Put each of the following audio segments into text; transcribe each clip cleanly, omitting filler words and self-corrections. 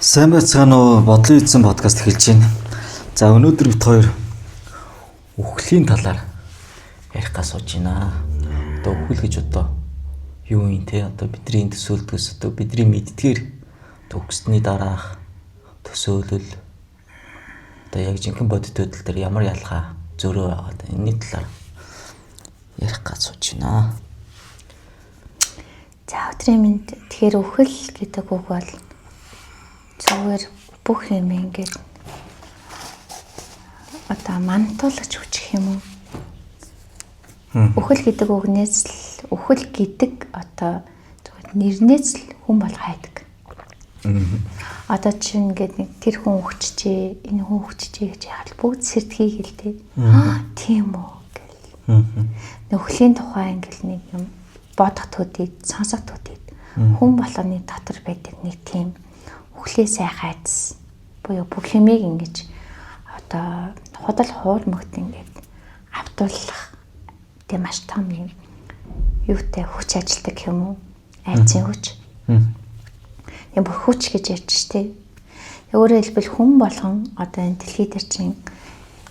Сайн байцгаана уу? Бодлын эзэн подкаст эхэлж байна. За, өнөөдөр бид хоёр үхлийн талаар ярих гас сууж байна. Одоо үхэл гэж одоо юу юм те? Одоо бидний төсөөлдгөөс, одоо бидний мэддгээр төгссөний дараах төсөөлөл, одоо яг жинхэнэ бодит байдал дээр ямар ялгаа зөрөө байгаа, энэний талаар ярих гас сууж байна. За, өдрийн мэнд. Тэгэхээр үхэл гэдэг үг бол зүгээр бүх юм ингээд одоо мантуулагч хүч гэх юм уу? Үхэл гэдэг үгнээс л, үхэл гэдэг одоо зүгээр нэрнээс л хүн бол хайдаг. Одоо чинь ингээд нэг тэр хүн үхчихээ, энэ хүн үхчихээ гэж яхад бүгд сэрдгийг хэлдэг. Аа, тийм үү гэл. Нөхлийн тухай ингээл нэг юм бодох төдий, сонсох төдий хүн болгоны дотор байдаг нэг тийм үхлээ сайхан айдас буюу бүх юмыг ингэж одоо худал хуурмагт ингээд автуулах тийм маш том юм юутай хүч ажилтдаг юм уу? Айдсын хүч. Тийм бүх хүч гэж ярьж штэ. Өөрөөр хэлбэл хүн болгон одоо энэ дэлхий дээр чинь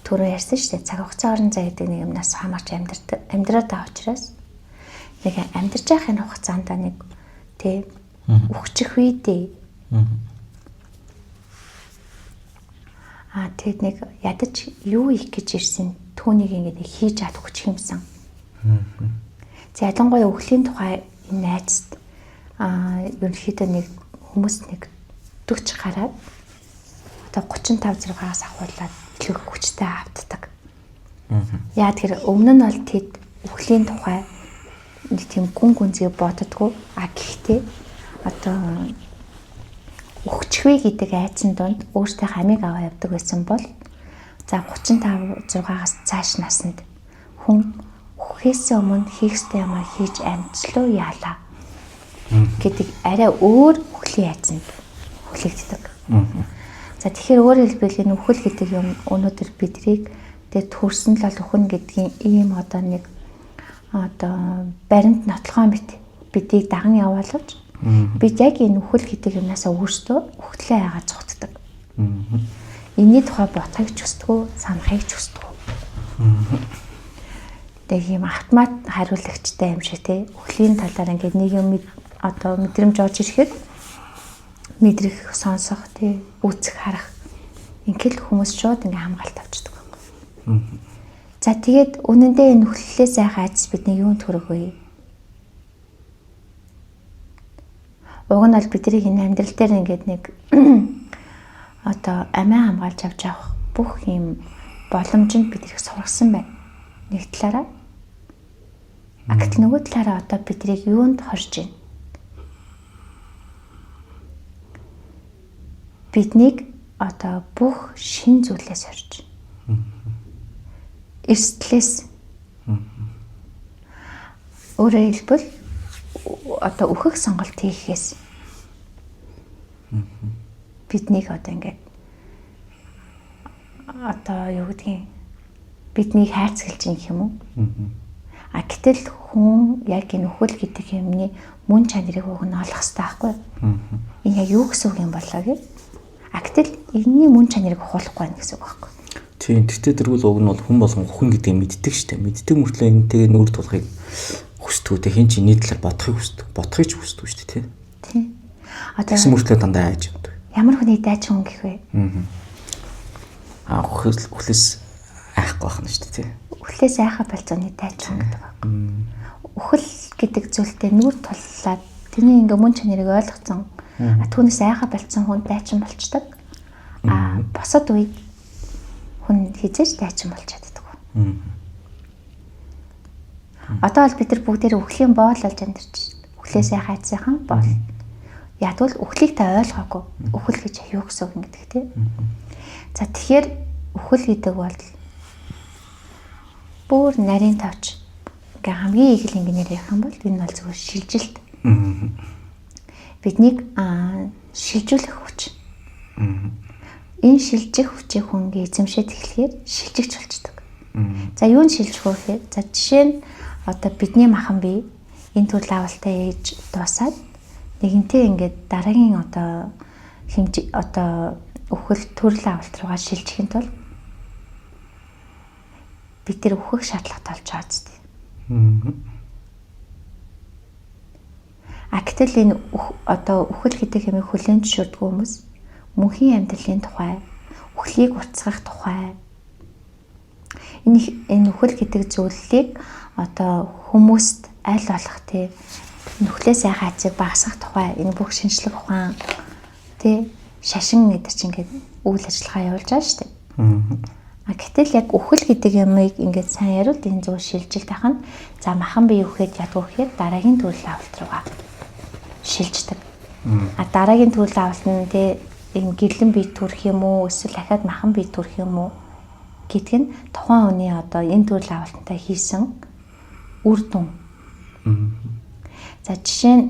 түрүү ярьсан штэ, цаг хугацаа, орон зай гэдэг нэг юмнаас хамаарч амьдраад амьдраад байгаа учраас нэг амьдарч байхын хугацаанд нэг тий үхчих үедээ тэгэд нэг ядаж юу хийх гэж ирсэн түүнийг ингээд хийж авах хүч юмсан. За, ялангуяа үхлийн тухай энэ найзд ерөнхийдөө нэг хүмүүс нэг 40 гараад одоо 35 6-аас ахуулаад илүү их хүчтэй автдаг. Яа тэгэхээр өмнө нь бол тэд үхлийн тухай нэг тийм гүн гүнзгий боддгоо. А гэхдээ одоо үхчихвэ гэдэг айдсан дунд өөртөө хамиг аваа явдаг байсан бол за 35 6-аас цааш наснд хүн үхэхээс өмнө хийх ёстой юмаа хийж амжлуу яалаа гэдэг арай өөр үхлийн айдсанд хүлээгддэг. За, тэгэхээр өөрөөр хэлбэл энэ үхэл гэдэг юм өнөөдөр бидрийг тэгээ төрсөн л бол үхэн гэдгийн ийм одоо нэг одоо баримт нотлохоо мэт бидийг даган явуулж бид яг энэ үхэл гэдэг юмнасаа өөрсдөө үхлээ яагаад цугтдаг. Энэний тухай бодохыг ч хүсдэггүй, санахыг ч хүсдэггүй. Тэгээ ийм автомат хариулагчтай юм шиг те. Үхлийн талаар ингээд нэг юм одоо мэдрэмж орж ирэхэд мэдрэх, сонсох, те, үзэх, харах ингээл хүмүүс шууд ингээ хамгаалт авчдаг байхгүй. За, тэгээд үнэндээ энэ үхлээс сайхан айдас бидний юунд хүрэх вэ? Уг нь бол бидний энэ амьдрал дээр ингээд нэг одоо амиа хамгаалж авч явах бүх юм боломжинд бид их сургасан байна. Нэг талаараа. А гэтэл нөгөө талаараа одоо бидрийг юунд хорж байна? Биднийг одоо бүх шин зүйлээс хорж байна. Эрсдлээс. Өөрөөр хэлбэл одоо үхэх сонголт хийхээс биднийг одоо ингээд одоо юу гэдгийг биднийг хайрцаглаж юм юм уу? А гэтэл хүн яг энэ үхэл гэдэг юмны мөн чанарыг уг нь олох хэрэгтэй байхгүй юу? Энэ яг юу гэсэн үг юм болоо гэ? А гэтэл энэний мөн чанарыг ухуулахгүй байна гэсэн үг байхгүй юу? Тийм, тэгтээ тэргүүл уг нь бол хүн болгон үхэн гэдгийг мэддэг штэ. Мэддэг мөртлөө энэтэйгээ нүүр тулахыг хүсдэг те, хин ч энэний талаар бодохыг хүсдэг. Бодохыг ч хүсдэг штэ те. Тийм. Одоо тэгсэн мөртлөө дандаа айж явдаг. Ямар хүний дайчин хүн гэх вэ? Аа, үхлээс айхгүй байх нь штэ те. Үхлээс айхаа болцооны дайчин гэдэг баг. Үхэл гэдэг зүйлтэй нүүр туллаад тэрний ингээ мөн чанарыг ойлгоцсон. А түүнээс айхаа болцсон хүн дайчин болчдөг. А босод үед хүн хизээж дайчин болж чаддаг. Одоо бол бид нар бүгдээр үхлийн боол болж амьдарч байна. Үхлээс айхаа айцсайхан боол. Ядвал үхлийг та ойлгоогүй. Үхэл гэж юу гэсэн үг гэдэг тийм. За, тэгэхээр үхэл гэдэг бол бүр нарийн тавч ингээ хамгийн их л ингэнээр ярих юм бол энэ бол зүгээр шилжилт. Биднийг шилжүүлэх хүч. Энэ шилжих хүчийг хүн ингээ эзэмшээд эхлэхээр шилжигч болчдөг. За, юунд шилжих вэ гэхээр за жишээ нь одоо бидний махан бие энэ төрөл авалтай ээж дуусаад нэгэнтээ ингээд дараагийн одоо хэмжээ одоо үхэл төрөл авалт руугаа шилжихийн тулд бид тэр үхэх шаардлагатай болж байгаа зү. А гэтэл энэ одоо үхэл гэдэг юмыг хүлээн зөвшөөрдөг хүмүүс мөнхийн амьдралын тухай, үхлийг уртсгах тухай, энэ үхэл гэдэг зүйлийг одоо хүмүүст аль болох тий нүхлээс айх айцыг багасгах тухай энэ бүх шинжлэх ухаан тий шашин гэдэг чинь ингээд үйл ажиллагаа явуулж байгаа шүү дээ. А гэтэл яг үхэл гэдэг юмыг ингээд сайн яриул энэ зүйл шилжилт ах нь за махан бие үхээд ядгүй гэхээр дараагийн төрөл авалт руугаа шилждэг. А дараагийн төрөл авалт нь тий энэ гэрлэн бие төрөх юм уу эсвэл дахиад махан бие төрөх юм уу гэдг нь тухайн хүний одоо энэ төрөл авалтантай хийсэн үр дүн. За жишээ нь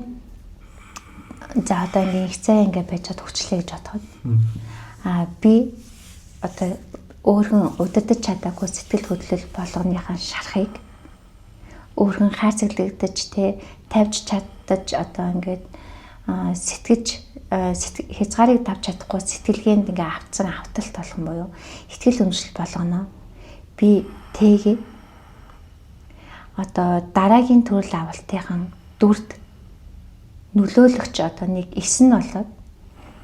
за одоо ингээд их цай ингээд байж чад хүчлээ гэж бодоход а би одоо өөрхөн удирдах чадаагүй сэтгэл хөдлөл болгоныхаа шарахыг өөрхөн хайрцаглагдаж те тавьж чадаж одоо ингээд сэтгэж хязгаарыг давж чадахгүй сэтгэлгээнд ингээ автсан авталт болгон буюу итгэл үнэмшил болгоно. Би тэгээ одоо дараагийн төрөл авалтынхан дүрд нөлөөлөгч одоо нэг эс нь болоод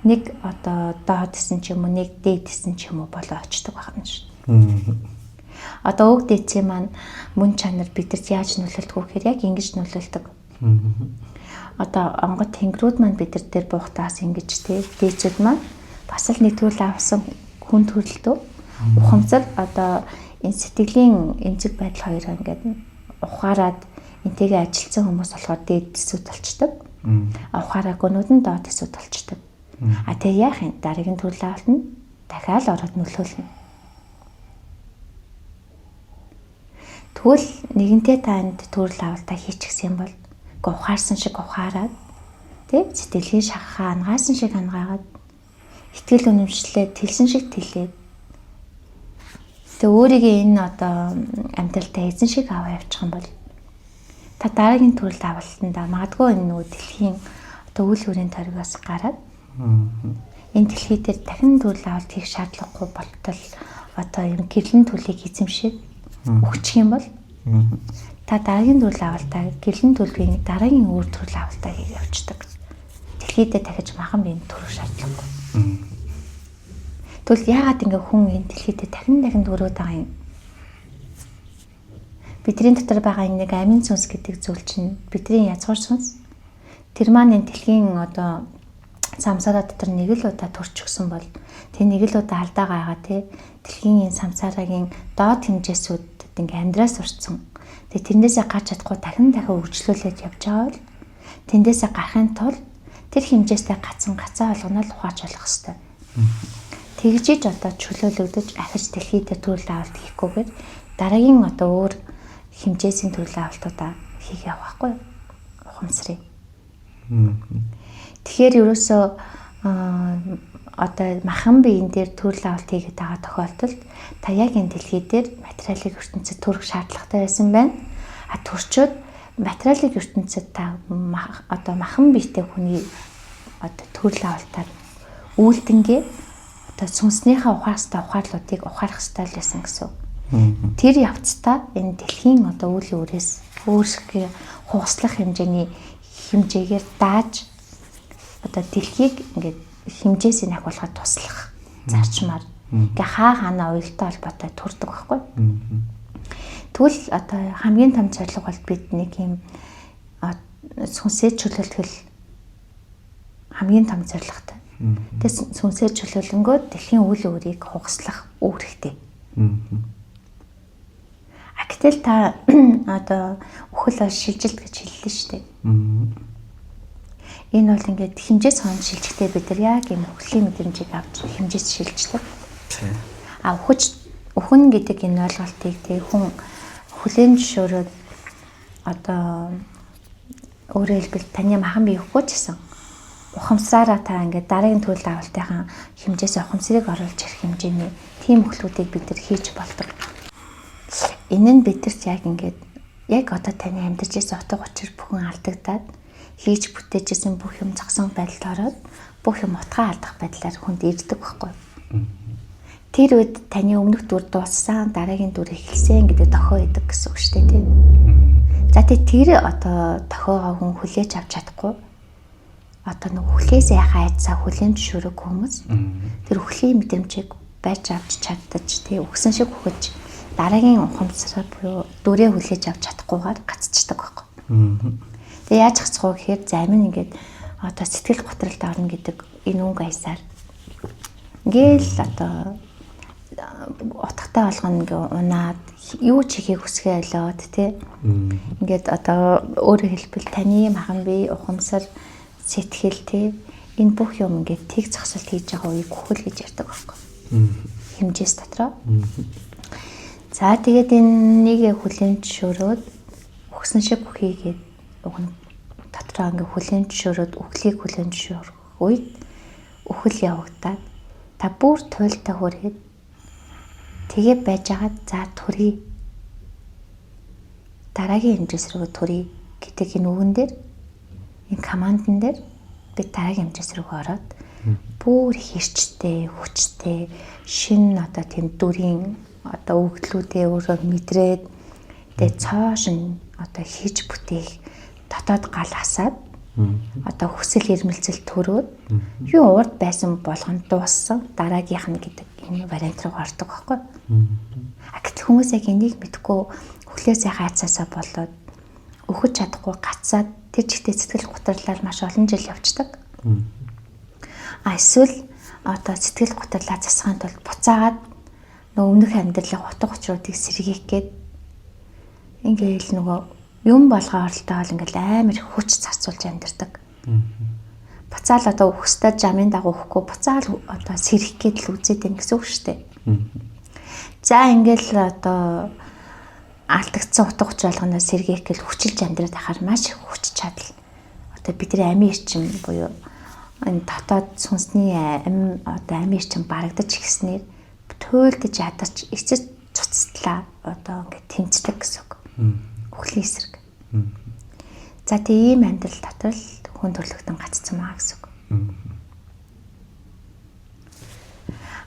нэг одоо доод эсэн ч юм уу нэг дээд эсэн ч юм уу болоо очдөг байна шүү. Одоо өг дээдсийн маань мөн чанар бидэрт яаж нөлөөлдөг вэ гэхээр яг ингэж нөлөөлдөг. Одоо онгод тэнгэрүүд маань бид нар дээр буухтаас ингэж тий дээдсүүд маань бас л нэг төрөл авсан хүн төрөлтөө ухамсар одоо энэ сэтгэлийн эмзэг байдал хоёроо ингээд ухаарад энтэйгээ ажилласан хүмүүс болохоор дээд эсүүд болчдөг. Ухаараагүйнүүд нь доод эсүүд болчдөг. А тэгээ яах юм? Дараагийн төрөл авалт нь дахиад ороод нөлөөлнө. Тэгвэл нэгэнтээ танд төрөл авалтаа хийчихсэн юм бол ухаарсан шиг ухаарад тий сэтгэлийн шахахаа ангаасан шиг ангаагаад итгэл үнэмшлээ тэлсэн шиг тэлээд тэгээ өөрийгөө энэ одоо амьдралдаа эзэн шиг аваа явчих юм бол та дараагийн төрөл авалтандаа магадгүй энэ нөгөө дэлхийн одоо үйл хүрийн тойргоос гараад энэ дэлхий дээр дахин төрөл авалт хийх шаардлагагүй болтол одоо юм гэрлэн төлийг эзэмшээд өгчих юм бол та дараагийн төрөл авалтаа гэрлэн төлгийн дараагийн өөр төрөл авалтаа хийх явцдаг. Дэлхийдээ дахиж махан биеийн төрөх шаардлагагүй. Тэгвэл яагаад ингэ хүн энэ дэлхийдээ дахин дахин төрөөд байгаа юм? Бидний дотор байгаа энэ нэг амин сүнс гэдэг зүйл чинь бидний язгуур сүнс. Тэр маань энэ дэлхийн одоо самсараа дотор нэг л удаа төрчихсөн бол тэр нэг л удаа алдаа гаргаа тий дэлхийн энэ самсарагийн доод хэмжээсүүдэд ингээ амьдраас сурцсан. Тэгээ тэрнээсээ гарч чадахгүй дахин дахин үргэлжлүүлээд явж байгаа бол тэндээсээ гарахын тулд тэр хэмжээсээ гацсан гацаа болгоно л ухаач болох хэвээр. Тэгжиж одоо чөлөөлөгдөж ахиж дэлхий дээр төрөл авалт хийхгүйгээр дараагийн одоо өөр хэмжээсийн төрөл авалтуудаа хийх явах байхгүй ухамсарыг. Тэгэхээр ерөөсөө одоо махан биеийн дээр төрөл авалт хийгээд байгаа тохиолдолд та яг энэ дэлхий дээр материалын ертөнцид төрөх шаардлагатай байсан байна. А төрчөөд материалын ертөнцид та одоо махан биетэй хүний одоо төрөл авалтаар үйлдэнгээ одоо сүнснийхээ ухаарах ёстой ухаарлуудыг ухаарах ёстой л байсан гэсэн үг. Тэр явцдаа энэ дэлхийн одоо үйл үрээс өөрсгөө хугаслах хэмжээний хэмжээгээр дааж одоо дэлхийг ингээд хэмжээсээ ахиулахад туслах зарчмаар ингээ хаа хаанаа уялдаа холбоотой төрдөг байхгүй. Тэгвэл одоо хамгийн том зорилго бол бид нэг юм сүнсээ чөлөөлөх хамгийн том зорилготой. Тэгээ сүнсээ чөлөөлөнгөө дэлхийн үйл үрийг хугаслах үүрэгтэй. А гэтэл та одоо үхэл бол шилжилт гэж хэллээ шүү дээ. Энэ бол ингээд хэмжээс хон шилжихтэй бид нар яг юм үхлийн мэдрэмжийг авч хэмжээс шилждэг. А үхэн гэдэг энэ ойлголтыг тэг хүн хүлээн зөвшөөрөөд одоо өөрөөр хэлбэл таны махан бие үхгүй ч гэсэн ухамсараараа та ингээд дараагийн төрөл авалтынхаа хэмжээс ухамсарыг оруулж ирэх хэмжээний тийм үхлүүдийг бид нар хийж болдог. Энэ нь бидэрт яг ингээд яг одоо таны амьдарч ирсэн утга учир бүхэн алдагдаад хийж бүтээжсэн бүх юм зогсон байдалд ороод бүх юм утгаа алдах байдлаар хүнд ирдэг байхгүй. Тэр үед таны өмнөх дүр дууссан, дараагийн дүр эхэлсэн гэдэг дохио идэг гэсэн үг шүү дээ, тийм. За тэр одоо дохиогоо хүн хүлээж авч чадахгүй. Одоо нэг хүлээс яхаа айцаа хүлээн зөвшөөрөг хүмүүс тэр үхлийн мэдрэмжийг байж авч чаддаж, тий, үхсэн шиг үхэж дараагийн ухамсараа буюу дүрээ хүлээж авч чадахгүйгээр гацчдаг байхгүй. Тэгээ яаж гацах вэ гэхээр зарим нь ингээд одоо сэтгэл готролд орно гэдэг энэ өнгө аясаар ингээл одоо утгатай болгоно ингээ унаад юу ч хийхийг хүсгээ олоод, тий. Ингээд одоо өөрөөр хэлбэл таны махан бие, ухамсар, сэтгэл, тий, энэ бүх юм ингээд тэг зогсолт хийж байгаа үеийг үхэл гэж ярьдаг байхгүй. Хэмжээс дотроо. За тэгээд энэ нэг хүлээн зөвшөөрөөд үхсэн шиг үхийгээд уг нь дотроо ингээ хүлээн зөвшөөрөөд үхлийг хүлээн зөвшөөрөх үед үхэл явагдаад та бүр туйлтай хүрээд тэгээ байж байгаад за төрье. Дараагийн хэмжээс рүү төрье гэдэг энэ үгэн дээр, энэ командан дээр би дараагийн хэмжээс рүү ороод бүр хэрчтэй, хүчтэй, шинэ одоо тийм дүрийн одоо өгдлүүдээ өөрөө мэдрээд тэгээ цоошин одоо хийж бүтээх дотоод гал асаад одоо хүсэл эрмэлзэл төрөөд юу урд байсан болгон дууссан, дараагийнх нь гэдэг энэ вариант руу ордог байхгүй. А гэтэл хүмүүс яг энийг мэдэхгүй хүлээс хайцаасаа болоод өгөх чадахгүй гацаад тэр чигтээ сэтгэл гутралаар маш олон жил явцдаг. А эсвэл одоо сэтгэл гутралаа засахын тулд буцаагаад нөгөө өмнөх амьдралын утга учруудыг сэргийх гээд ингээл нөгөө юм болгоо оролдоол ингээл амар их хүч зарцуулж амьдардаг. Буцаал одоо үхстэй жамын дагуу өгөхгүй буцаал одоо сэрэх гээд л үзээд байна гэсэн үг шүү дээ. За ингээл одоо алдагдсан утга учир болгоноос сэргээх гэл хүчилж амьдраад байхаар маш их хүч чадал одоо бидний амийн эрчим буюу энэ дотоод сүнсний ам одоо амийн эрчим барагдаж ихснээр туйлдаж ядарч эцэс цуцтлаа одоо ингээд тэмцдэг гэсэн үг. Үхлийн эсрэг. За тийм амьдрал дотор л хүн төрлөختөн гацсан байгаа гэсэн үг.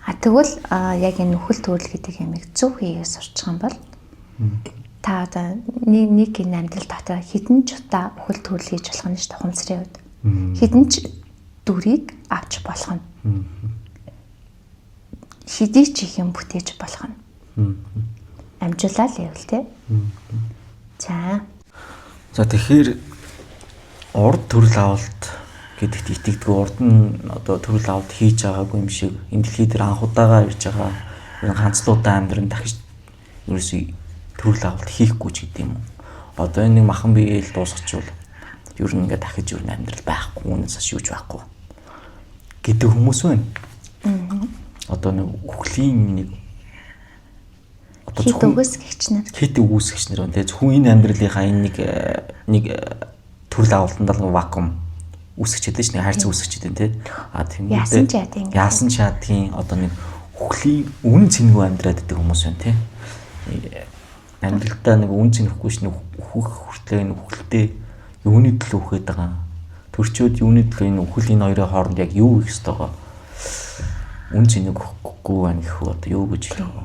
А тэгвэл яг энэ үхэл төрөл гэдэг ямиг зөв хийгээ сурчих юм бол та одоо нэг энэ амьдрал дотор хэдэн ч удаа үхэл төрөл хийж болох нь шүү дээ ухамсарын хувьд. Хэдэн ч дүрийг авч болох нь. Хэдий ч их юм бүтээж болох нь. Амжуулаа л явал те. За. За тэгэхээр урд төрөл авалт гэдэгт итгэдэг, урд нь одоо төрөл авалт хийж байгаагүй юм шиг энэ дэлхий дээр анх удаага ирж байгаа ер нь ганцлуудаа амьдран дахиж ерөөсөө төрөл авалт хийхгүй ч гэдэг юм уу. Одоо энэ нэг махан биеэл дуусгачихвал ер нь ингээд дахиж ер нь амьдрал байхгүй, үүнээс хойш юу ч байхгүй гэдэг хүмүүс байна. Одоо нэг үхлийн нэг одоо хэд үгүйсгэгч нар хэд үгүйсгэгч нар байна. Тэгээ зөвхөн энэ амьдралынхаа энэ нэг төрөл авалтанд л вакуум үүсгэж чадсан ш, нэг хайрцаг үүсгэж чадсан тий. А тийм яасан ч яадیں۔ Яасан ч яадгийн одоо нэг үхлийн үн цэнгүй амьдраад байдаг хүмүүс байна тий. Амьдралдаа нэг үн цэнэхгүй ш, нэг үхэх хүртлээ энэ үхэлтэй юуны төлөө үхээд байгаа. Төрчөөд юуны төлөө энэ үхэл энэ хоёрын хооронд яг юу хийх ёстойгоо үн цэнийг өгөхгүй байна гэх үү, одоо юу гэж хэлэх вэ?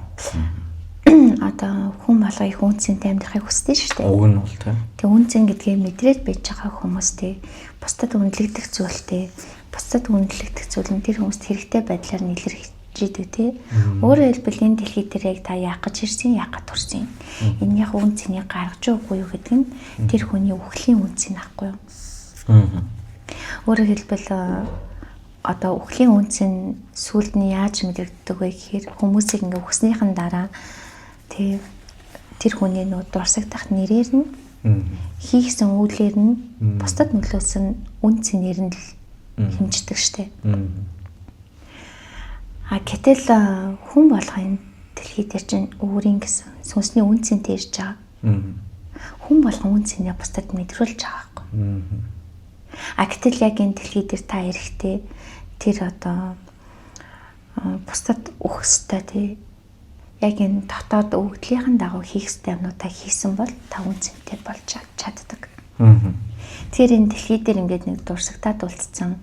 Одоо хүн болго их үн цэнтэй амьдрахыг хүсдэг шүү дээ. Уг нь бол тийм. Тэг үн цэн гэдгийг мэдрээд байж байгаа хүмүүстэй бусдад үнэлэгдэх зүйлтэй, бусдад үнэлэгдэх зүйл нь тэр хүмүүст хэрэгтэй байдлаар нь илэрхийлж идэг тий. Өөрөөр хэлбэл энэ дэлхий дээр яг та яах гэж ирсэн, яах гэж төрсөн. Энийх үн цэнийг гаргаж үгүй юу гэдэг нь тэр хүний үхлийн үн цэн ахгүй юу? Өөрөөр хэлбэл одоо үхлийн үн цэн сүүлд нь яаж мэдрэгддэг вэ гэхээр хүмүүсийг ингээ үхснийхэн дараа тий тэр хүний нөө дурсагдах нэрээр нь хийхсэн үйлээр нь бусдад нөлөөсөн үн цэнээр нь л хэмждэг штэ. А гэтэл хүн болгоо энэ дэлхий дээр чинь өөрийн гэсэн сүнсний үн цэнтэй ирж байгаа. Хүн болгон үн цэнээ бусдад мэдрүүлж байгаа байхгүй. А гэтэл яг энэ дэлхий дээр та эрэхтэй тэр одоо бусдад өгөх ёстой тий. Яг энэ дотоод өгдлийнхэн дагуу хийх ёстой юмнуудаа хийсэн бол та үн цэнтэй болж чаддаг. Тэгэхээр энэ дэлхий дээр ингээд нэг дурсагтаад үлдсэн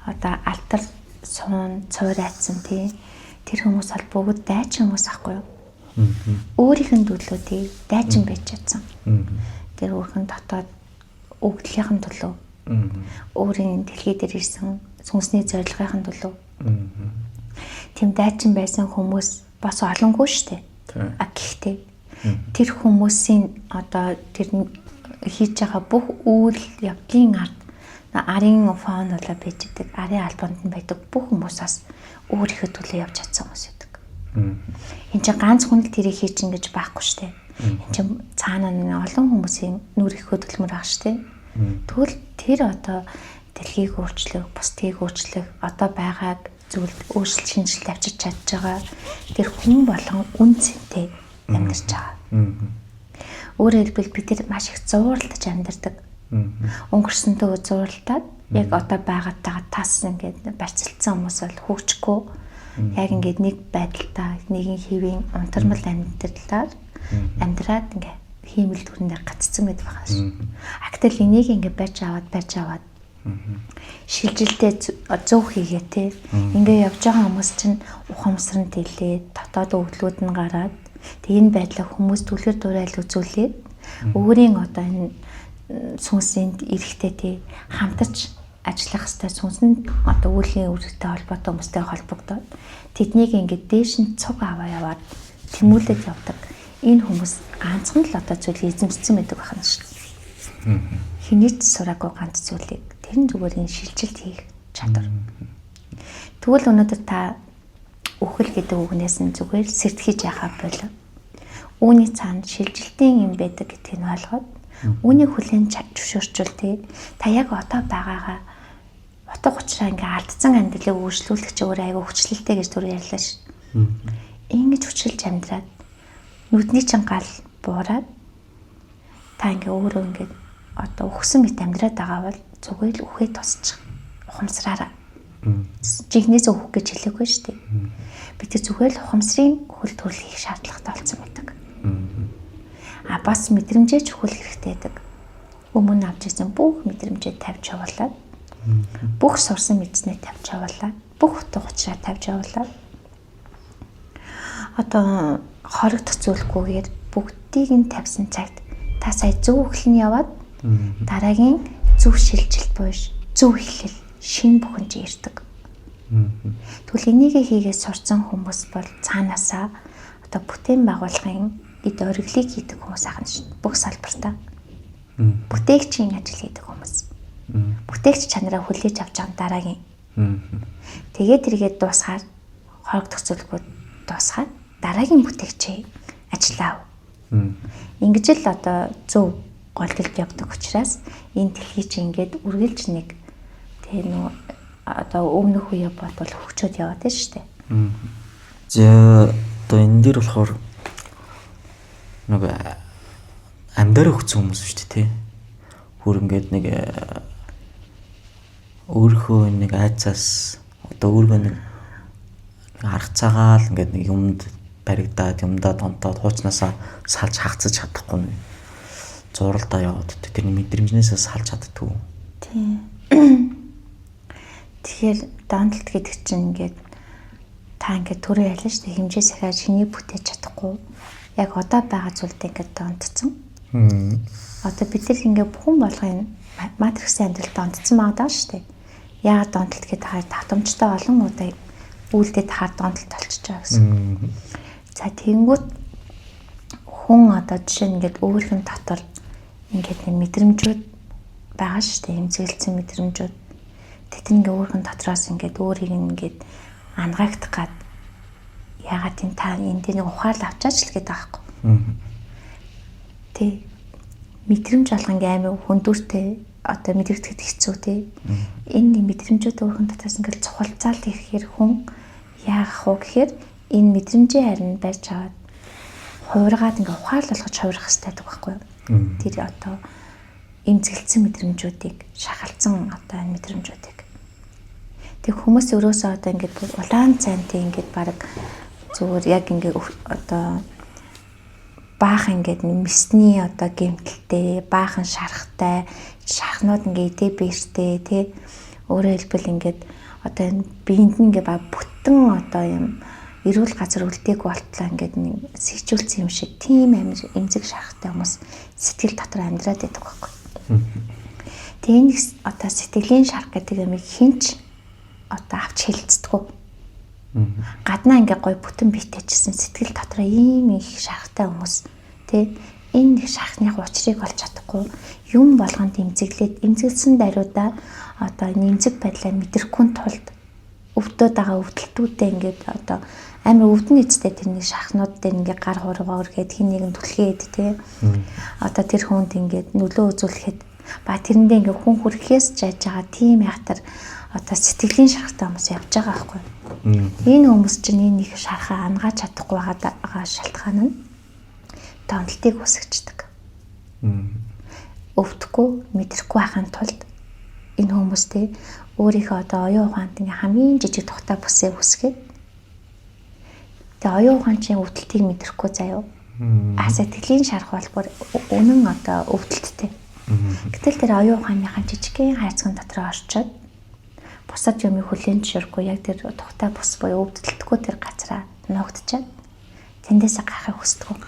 одоо алтар суун цуурайцсан тий тэр хүмүүс бол бүгд дайчин хүмүүс ахгүй юу? Өөрийнх нь төлөө тий дайчин байж чадсан. Тэр өөрх нь дотоод өгдлийнхэн төлөө. Өөрийн дэлхий дээр ирсэн сүнсний зорилгын төлөө. Тийм дайчин байсан хүмүүс бас олонгүй шүү дээ. А гэхдээ тэр хүмүүсийн одоо тэр хийж байгаа бүх үйл явдлын ард арын фон болоо байж идэг, арын албанд нь байдаг бүх хүмүүс бас өөрийнхөө төлөө явж чадсан хүмүүс байдаг. Энд чинь ганц хүн л тэрийг хий чинь гэж байхгүй шүү дээ. Энд чинь цаана нь олон хүмүүсийн нүр их хөдөлмөр ах шүү дээ. Тэгвэл тэр одоо дэлхийг өөрчлөх, бусдыг өөрчлөх, одоо байгааг зүйлд өөрчлөлт шинжилэлт авчирч чадж байгаа тэр хүн болгон үн цэнтэй амьдарч байгаа. Өөрөөр хэлбэл бид нар маш их зууралдаж амьдардаг. Өнгөрсөндөө зууралдаад яг одоо байгаатайгаа тас ингээд барьцалдсан хүмүүс бол хөгжихгүй яг ингээд нэг байдалтай нэгэн хэвийн унтармал амьдралаар амьдраад ингээд хиймэл дүрэндээ гаццсан гэдэг байгаа шүү. А гэтэл энийг ингээд барьж аваад шилжилтээ зөв хийгээ те. Ингээ явж байгаа хүмүүс чинь ухамсар нь тэлээд дотоод өвдлүүд нь гараад тэг энэ байдлаа хүмүүс түлхэр дурайл үзүүлээд өөрийн одоо энэ сүнсэнд эрэхтэй те хамтарч ажиллах хэвээр сүнсэнд одоо үүлийн үүрэгтэй холбоотой хүмүүстэй холбогдоод тэднийг ингээд дээш нь цуг аваа яваад тэмүүлээд явдаг. Энэ хүмүүс ганцхан л одоо зүйлийг эзэмшсэн байдаг байна шүү. Хэний ч сураагүй ганц зүйлийг тэр нь зүгээр энэ шилжилт хийх чадвар. Тэгвэл өнөөдөр та үхэл гэдэг үгнээс нь зүгээр сэртгэж яхаа болов. Үүний цаана шилжилтийн юм байдаг гэдгийг нь ойлгоод үүнийг хүлээн зөвшөөрчүүл тий. Та яг одоо байгаагаа утга учраа ингээ алдсан амьдралыг өөрчлүүлэх чи өөр айгүй хүчлэлтэй гэж түр ярьлаа ш. Ингэж хүчилж амьдраад нүдний чин гал буураад та ингээ өөрөө ингээ одоо өгсөн мэт амьдраад байгаа бол зүгээр л үхээ тусчих. Ухамсараараа. Жигнээс өөх гэж хэлээгүй шүү дээ. Бид тэр зүгээр л ухамсарын хөл төрөл хийх шаардлагатай болсон байдаг. А бас мэдрэмжээ чухал хэрэгтэй байдаг. Өмнө авч ирсэн бүх мэдрэмжээ тавьж явуулаад бүх сурсан мэдснээ тавьж явуулаад бүх утга учраа тавьж явуулаад одоо хоригдох зүйлгүйгээр бүгдийг нь тавьсан цагт та сая зөв үхэл нь яваад дараагийн зөв шилжилт буюу зөв эхлэл шин бүхэн чи ирдэг. Тэгвэл энийг хийгээд сурцсан хүмүүс бол цаанаасаа одоо бүтээн байгууллагын эд ориглыг хийдэг хүмүүс ахна шүү дээ. Бүх салбартаа. Бүтээгчийн ажил хийдэг хүмүүс. Бүтээгч чанараа хүлээж авч байгаа дараагийн. Тэгээд тэргээд дуусгаар хорогдох зүйлгүй дуусгаад дараагийн бүтээгчийн ажиллаа. Ингэж л одоо зөв голдолд явдаг учраас энэ дэлхий чи ингээд үргэлж нэг тэгээ нөө одоо өмнөх үе бодвол хөгжөөд яваад байна шүү дээ. За одоо энэ дээр болохоор нэг амьдаар өгсөн хүмүүс шүү дээ тий. Бүр ингээд нэг өөрийнхөө нэг айцаас одоо өөргөө нэг арга цагаал ингээд нэг юмд баригдаад юмдаа донтоод хуучнаасаа салж хагцаж чадахгүй нэг зуралдаа яваад тэр мэдрэмжнээсээ салж чаддгүй. Тийм. Тэгэхээр донтолт гэдэг чинь ингээд та ингээд түрүү ялна шүү дээ. Хэмжээ сахиад шинийг бүтээж чадахгүй. Яг одоо байгаа зүйлд ингээд донтцсон. Одоо бид нар ингээд бүхэн болгон матриксын амьдралд донтцсон байгаа даа шүү дээ. Яагаад донтолт гэдэг хаар давтамжтай олон удаа үйлдэл тахаар донтолт болчихж байгаа гэсэн. За тэгэнгүүт хүн одоо жишээ нь ингээд өөрийнх нь дотор ингээд нэг мэдрэмжүүд байгаа шүү дээ. Эмзэгэлцсэн мэдрэмжүүд. Тэт ингээ өөрийнх нь дотроос ингээд өөрийг ингээд ангаагдах гад яагаад тийм та энэ дээр нэг ухаал авчаач л гэдэг аахгүй. Тэ мэдрэмж алга ингээ амар хүндүүртэй одоо мэдрэгдэхэд хэцүү те. Энэ нэг мэдрэмжүүд өөрхөн дотроос ингээл цухалцаал ирэхээр хүн яагах вэ гэхээр энэ мэдрэмжээ харин барьж аваад хувиргаад ингээ ухаал болгож хувирах хэрэгтэй гэдэг байхгүй юу? Тэр одоо эмзэгэлцсэн мэдрэмжүүдийг шахалцсан одоо энэ мэдрэмжүүдийг. Тэг хүмүүс өрөөсөө одоо ингээд бүр улаан цайнтай ингээд баг зүгээр яг ингээд одоо баахан ингээд мэсний одоо гэмтэлтэй, баахан шархтай, шархнууд ингээд идэ бэртэй тий Өөрөөр хэлбэл ингээд одоо энэ биеинд нь ингээ баг бүтэн одоо юм эрүүл газар үлдээг болтлоо ингээд нэг сэжүүлсэн юм шиг тийм амир эмзэг шарахтай хүмүүс сэтгэл дотор амьдраад байдаг байхгүй. Тэгээ энэ одоо сэтгэлийн шарх гэдэг юмыг хинч одоо авч хэлцдэггүй. Гаднаа ингээ гой бүтэн биетэй чсэн сэтгэл дотроо ийм их шархтай хүмүүс тий энэ нэг шархных учрыг олж чадахгүй юм болгонд эмзэглээд эмзэглсэн даруйдаа одоо энэ эмзэг байдлаа мэдрэхгүй тулд өвдөд байгаа өвдөлтүүдээ ингээд одоо амар өвдөн эцтэй тэрний шархнууд дээр ингээд гар хуруугаа өргээд хин нэгэн түлхээд тий одоо тэр хүнд ингээд нөлөө үзүүлэхэд ба тэрэндээ ингээд хүн хүрэхээс жааж байгаа тийм яхтар одоо сэтгэлийн шархтай хүмүүс явж байгаа байхгүй. Энэ хүмүүс чинь энэ их шархаа ангааж чадахгүй байгаа шалтгаан нь донтолтыг үүсгэждэг. Өвдөхгүй, мэдрэхгүй байхын тулд энэ хүмүүс те өөрийнхөө одоо оюун ухаанд ингээ хамгийн жижиг тухтай бүсээ үүсгээд тэгээ оюун ухаан чинь өвдөлтийг мэдрэхгүй заяо. А сэтгэлийн шарх бол бүр үнэн одоо өвдөлттэй. Гэтэл тэр оюун ухааныхаа жижигхэн хайрцагын дотор орчоод бусад юмыг хүлээн зөвшөөрөхгүй яг тэр тухтай бус буюу өвдөлтгүй тэр газараа нуугдчаад тэндээсээ гарахыг хүсдэг.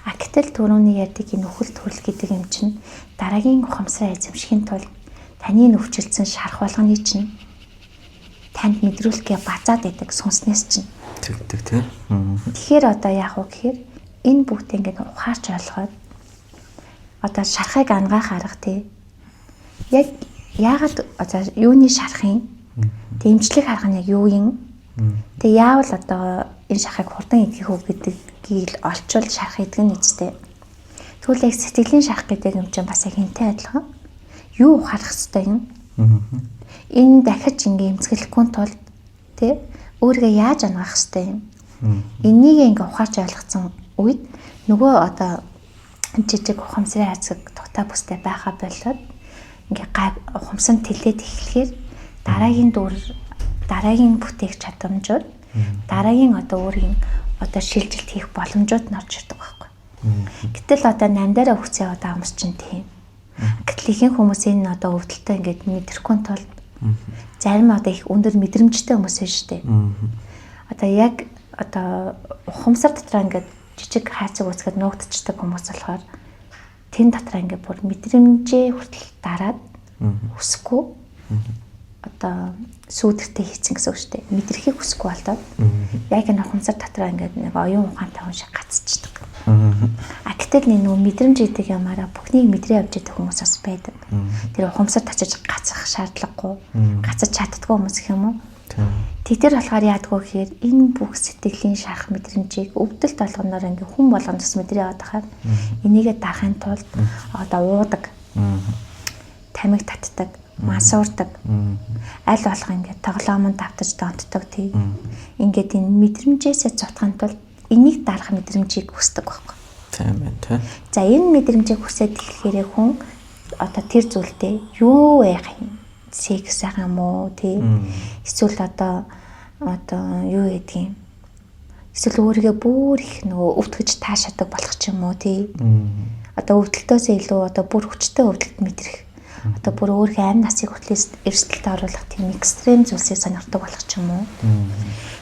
А гэтэл түрүүний ярьдаг энэ үхэл төрөл гэдэг юм чинь дараагийн ухамсараа эзэмшихийн тулд таны нөвчилдсэн шарх болгоны чинь танд мэдрүүлэхээ базаад идэг сүнснээс чинь. Тэгдэг тий. Тэгэхээр одоо яах вэ гэхээр энэ бүгд ингээд ухаарч ойлгоод одоо шархыг ангаах арга тий. Яг яагаад одоо юуны шархын дэмжлэг арга нь яг юу юм? Тэг яавал одоо энэ шархыг хурдан идэх үү гэдгийг л олчвол шарх идэх нь үстэй. Тэгвэл яг сэтгэлийн шарх гэдэг юм чинь бас яг энтэй адилхан. Юу ухаарах хэвтэй юм? Энэ дахиж ингээ эмзэглэхгүй тулд тий өөрийгөө яаж ангаах хэвтэй юм? Энийг ингээ ухаарч ойлгоцсон үед нөгөө одоо жижиг ухамсарын хайрцаг тухтай бүстэй байхаа болоод ингээ гай ухамсан тэлээд эхлэхээр дараагийн дүр дараагийн бүтээх чадамжууд дараагийн одоо өөрийн одоо шилжилт хийх боломжууд нь орж ирдэг байхгүй. Гэтэл одоо нам дээр өгцөө яваад байгаа хүмүүс чинь тийм. Гэтэл ихэнх хүмүүс энэ одоо өвдөлтөө ингээд мэдрэхгүй тулд зарим одоо их өндөр мэдрэмжтэй хүмүүс байна шүү дээ. Одоо яг одоо ухамсар дотроо ингээд жижиг хайрцаг үүсгээд нуугдчихдаг хүмүүс болохоор тэн дотроо ингээд бүр мэдрэмжээ хүртэл дараад хүсэхгүй одоо сүүдэртэй хийцэн гэсэн үг шүү дээ. Мэдрэхийг хүсэхгүй болоод яг энэ ухамсар дотроо ингээд нэг оюун ухаантай хүн шиг гацчихдаг. А гэтэл нэг нөгөө мэдрэмж гэдэг юмараа бүхнийг мэдрээ явж байгаа хүмүүс бас байдаг. Тэр ухамсар тачиж гацах шаардлагагүй, гацаж чаддгүй хүмүүс гэх юм уу? Тэг тэр болохоор яадгүй гэхээр энэ бүх сэтгэлийн шарах мэдрэмжийг өвдөлт болгоноор ингээ хүн болгон бас мэдрээ яваад байхаар энийгээ дарахын тулд одоо уудаг, тамхи татдаг, мансуурдаг, аль болох ингээ тоглоомонд давтаж донтдог тий. Ингээд энэ мэдрэмжээсээ зутахын тулд энийг дарах мэдрэмжийг хүсдэг байхгүй. Тийм байна тий. За энэ мэдрэмжийг хүсээд эхлэхээр хүн одоо тэр зүйлдээ юу яах юм? Секс яах юм уу тий? Эсвэл одоо юу гэдгийг юм? Эсвэл өөрийгөө бүр их нөгөө өвтгөж таашаадаг болох ч юм уу тий? Одоо өвдөлтөөсөө илүү одоо бүр хүчтэй өвдөлт мэдрэх. Одоо бүр өөрийнхөө амь насыг хүртэл эрсдэлд оруулах тийм экстрем зүйлсийг сонирхдаг болох ч юм уу.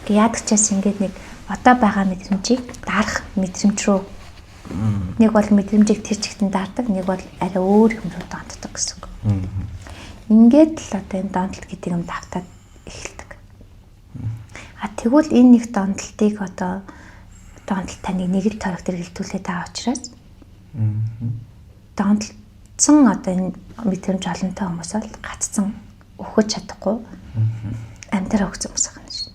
Ингээ яадаг чаас ингээд нэг одоо байгаа мэдрэмжийг дарах мэдрэмж рүү нэг бол мэдрэмжийг тэр чигтэн даардаг, нэг бол арай өөр юм руу донтдог гэсэн үг. Ингээд л одоо энэ донтолт гэдэг юм давтаад эхэлдэг. А тэгвэл энэ нэг донтолтыг одоо донтолт таныг нэг л торог дээр хилдүүлээд байгаа учраас донтолцсон одоо энэ мэдрэмж олонтой хүмүүс бол гацсан өхөж чадахгүй амьдараа өгсөн хүмүүс байна шин.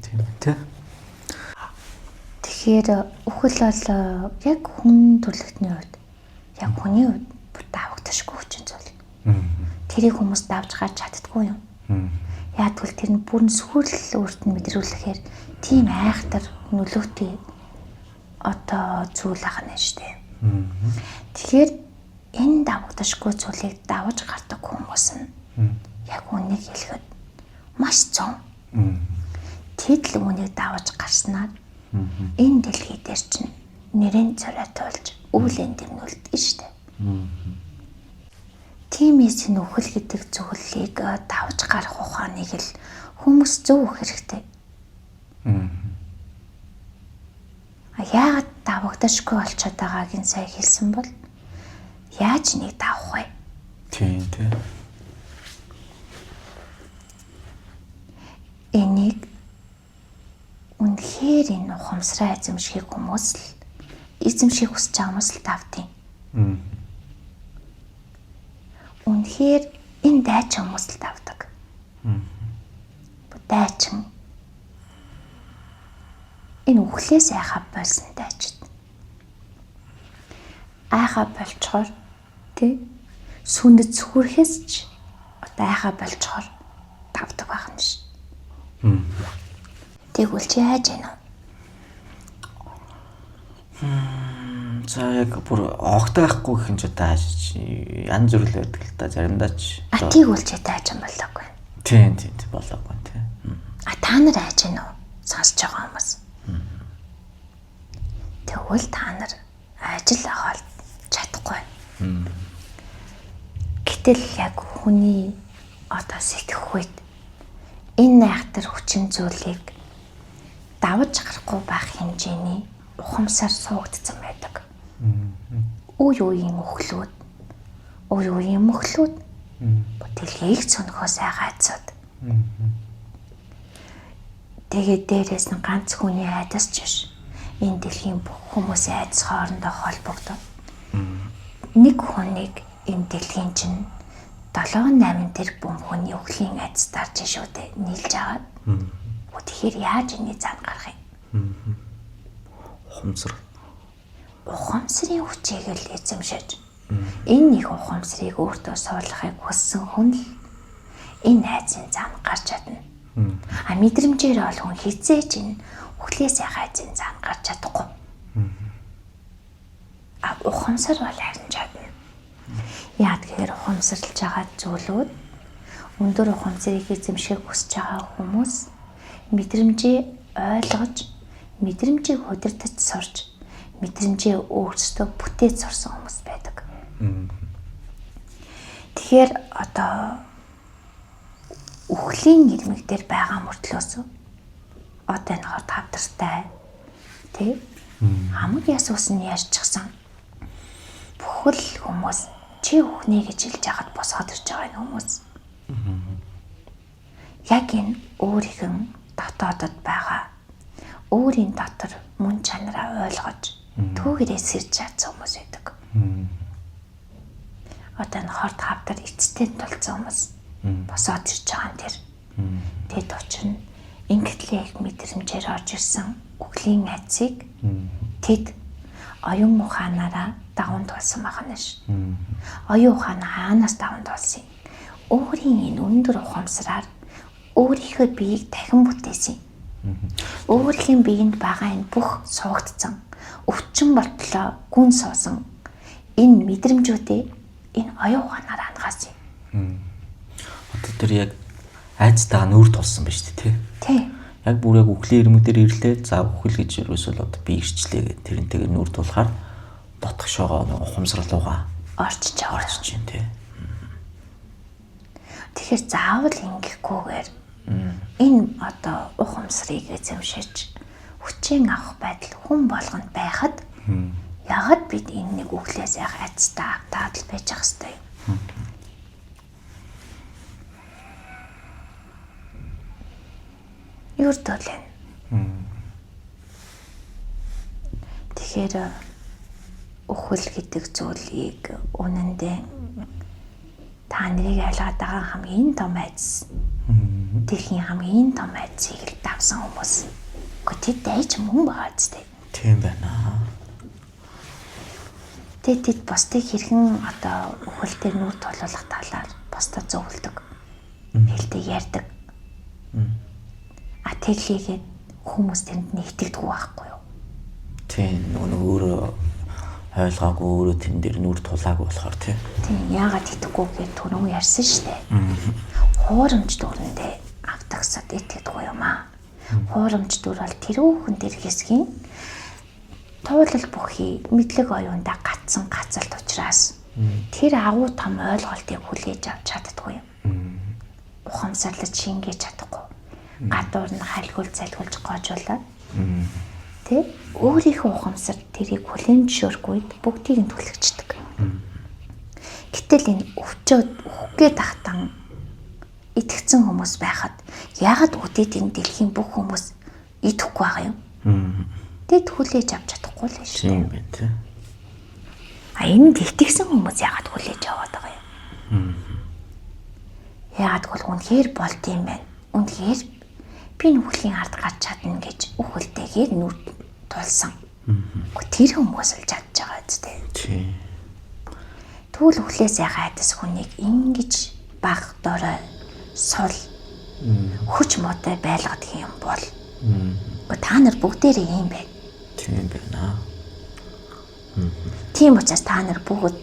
Тийм ээ тий. Тэгэхээр үхэл бол яг хүн төрөлхтний хувьд яг хүний хувьд бүр давагдашгүй хүчин зүйл. Тэрийг хүмүүс давж гарч чаддгүй юм. Яагтвэл тэр нь бүр сүрэл өөрт нь мэдрүүлэхээр тийм айхтар нөлөөтэй одоо зүйл ахна шүү дээ. Тэгэхээр энэ давагдашгүй зүйлийг давж гардаг хүмүүс нь яг үнийг хэлэхэд маш цөөн. Тэд л үүнийг давж гарснаар энэ дэлхий дээр чинь нэрэн цорой тулж үүлэн дэмнүүлдэг шүү дээ. Тиймээс энэ үхэл гэдэг зүйлийг давж гарах ухааныг л хүмүүс зөв өгөх хэрэгтэй. А яагаад давагдашгүй болчиход байгааг нь сая хэлсэн бол яаж нэг давах вэ? Тийм тий. Энийг үнэхээр энэ ухамсараа эзэмшихийг хүмүүс л эзэмшихийг хүсэж байгаа хүмүүс л давдیں۔ Үнэхээр энэ дайчин хүмүүс л давдаг. Дайчин. Энэ үхлээс айхаа болсон дайчид. Айхаа болчхоор тий сүнэд сүрхээс ч одоо айхаа болчхоор давдаг байх нь ш. Тэгвэл чи яаж яана? За яг бүр огтой байхгүй гэх юм ч одоо янз бүр л байдаг л та заримдаа ч. А тэгвэл чи дайчин болоогүй. Тийм тийм болоогүй тий. А та нар айж гэнэ үү? Сонсож байгаа хүмүүс. Тэгвэл та нар ажил аваад чадахгүй. Гэтэл яг хүний одоо сэтгэх үед энэ айхтар хүчин зүйлийг давж гарахгүй байх хэмжээний ухамсар суугдсан байдаг. Үе үеийн өхлүүд, үе үеийн мөхлүүд дэлхийг цонхоос айгаацууд. Тэгээд дээрээс нь ганц хүний айдас ч биш. Энэ дэлхийн бүх хүмүүсийн айдас хоорондоо холбогдоод. Нэг хүнийг энэ дэлхийн чинь 7-8 тэрбум хүний өхлийн айдас дарж шүү дээ нийлж агаад. Тэгэхээр яаж энэний зан гарах юм? Ухамсар. Ухамсарын хүчийг л эзэмшиж. Энэ их ухамсарыг өөртөө суулгахыг хүссэн хүн л энэ айдсын зан гарч чадна. А мэдрэмжээр бол хүн хизээч энэ үхлээс айхайцын зан гарч чадахгүй. А ухамсар бол харин чадна. Яад гэхээр ухамсарлаж байгаа зүйлүүд өндөр ухамсарыг эзэмшихийг хүсэж байгаа хүмүүс мэдрэмжээ ойлгож, мэдрэмжийг удирдах сурч, мэдрэмжээ өөрсдөө бүтээж сурсан хүмүүс байдаг. Тэгэхээр одоо үхлийн ирмэг дээр байгаа мөртлөөс одоо энэ хор тавдартай тий хамаг яс ус нь ярьчихсан бүхэл хүмүүс чи үхнэ гэж хэлж яхад босоод ирж байгаа энэ хүмүүс. Яг энэ өөрийнх нь дотоодод байгаа өөрийн дотор мөн чанараа ойлгож түүгээрээ сэрж чадсан хүмүүс байдаг. Одоо энэ хорт хавдар эцтэй тулцсан хүмүүс босоод ирж байгаа юм тэр. Тэд учир нь ингэтлээ их мэдрэмжээр орж ирсэн үхлийн айцыг тэд оюун ухаанаараа даван туулсан байгаа нь ш. Оюун ухаан хаанаас даван туулсан юм? Өөрийн энэ өндөр ухамсараар өөрийнхөө биеийг дахин бүтээсэн. Өөрхийн биеинд байгаа энэ бүх суугдсан, өвчин болтлоо гүн суусан энэ мэдрэмжүүдээ энэ оюун ухаанаар хангаасан юм. Одоо тэр яг айцтайгаа нүүр тулсан ба шүү дээ, тий? Тий. Яг бүр яг үхлийн ирмэг дээр ирлээ. За үхэл гэж ерөөсөө л одоо би ирчлээ гэх тэрнтэйгээ нүүр тулахаар дотгошоогоо нэг ухамсарлуугаа орчиж байгаа. Орчиж юм, тий. Тэгэхээр заавал ингэхгүйгээр энэ одоо ухамсарыг эзэмшиж хүчийн авах байдал хүн болгонд байхад ягаад бид энэ нэг үхлээс яг айцтай автаад л байж ах хэвтэй юм. Юрдөл энэ. Тэгэхээр үхэл гэдэг зүйлийг үнэндээ та нарыг ойлгоод байгаа хамгийн том айдас. Дэлхийн хамгийн том айдсыг л давсан хүмүүс. Гэхдээ тэд дайч мөн байгаа зү. Тийм байна. Тэд тэд бусдыг хэрхэн одоо үхэл дээр нүүр тулуулах талаар бусдад зөвлөдөг. Хэлдэг ярьдаг. А тэглийгээд хүмүүс тэнд нь итгэдэггүй байхгүй юу? Тийм, нөгөө өөрөө ойлгоогүй, өөрөө тэн дээр нүүр тулаагүй болохоор тийм. Тийм, яагаад итгэхгүй гэж түрүүн ярьсан шүү дээ. Хуурамч дүрэндээ автагсад итгэдэггүй юм аа. Хуурамч дүр бол тэрүүхэн тэр хэсгийн туулал бүхий мэдлэг оюундаа гацсан гацалт учраас Тэр агуу том ойлголтыг хүлээж авч чаддаггүй юм. Ухамсарлаж шингээж чадахгүй. Гадуур нь хальгуул залгуулж гоожуулаад. Тэ? Өөрийнхөө ухамсар тэрийг хүлээн зөвшөөрөхгүй бүгдийг нь түлхэгчдэг. Гэтэл энэ өвчөөд өөхөх гээд тахтан итгэцэн хүмүүс байхад яагаад үдээд энэ дэлхийн бүх хүмүүс идэхгүй байгаа юм? Тэд хүлээж авч чадахгүй л шүү. Тийм байна тий. А энд итгэсэн хүмүүс яагаад хүлээж аваад байгаа юм? Яагаад гэвэл үнэхээр болд юм байна. Үнэхээр би нүхлийн ард гарч чадна гэж үхэлтэйгээр нүд тулсан. Тэр хүмүүс л чадж байгаа үстэй. Тийм. Тэгвэл үхлээс яхаа айдас хүнийг ингэж баг дорой сул хүч муутай байлгадаг юм бол та нар бүгдээрээ юм байна. Тийм байна. Тийм учраас та нар бүгд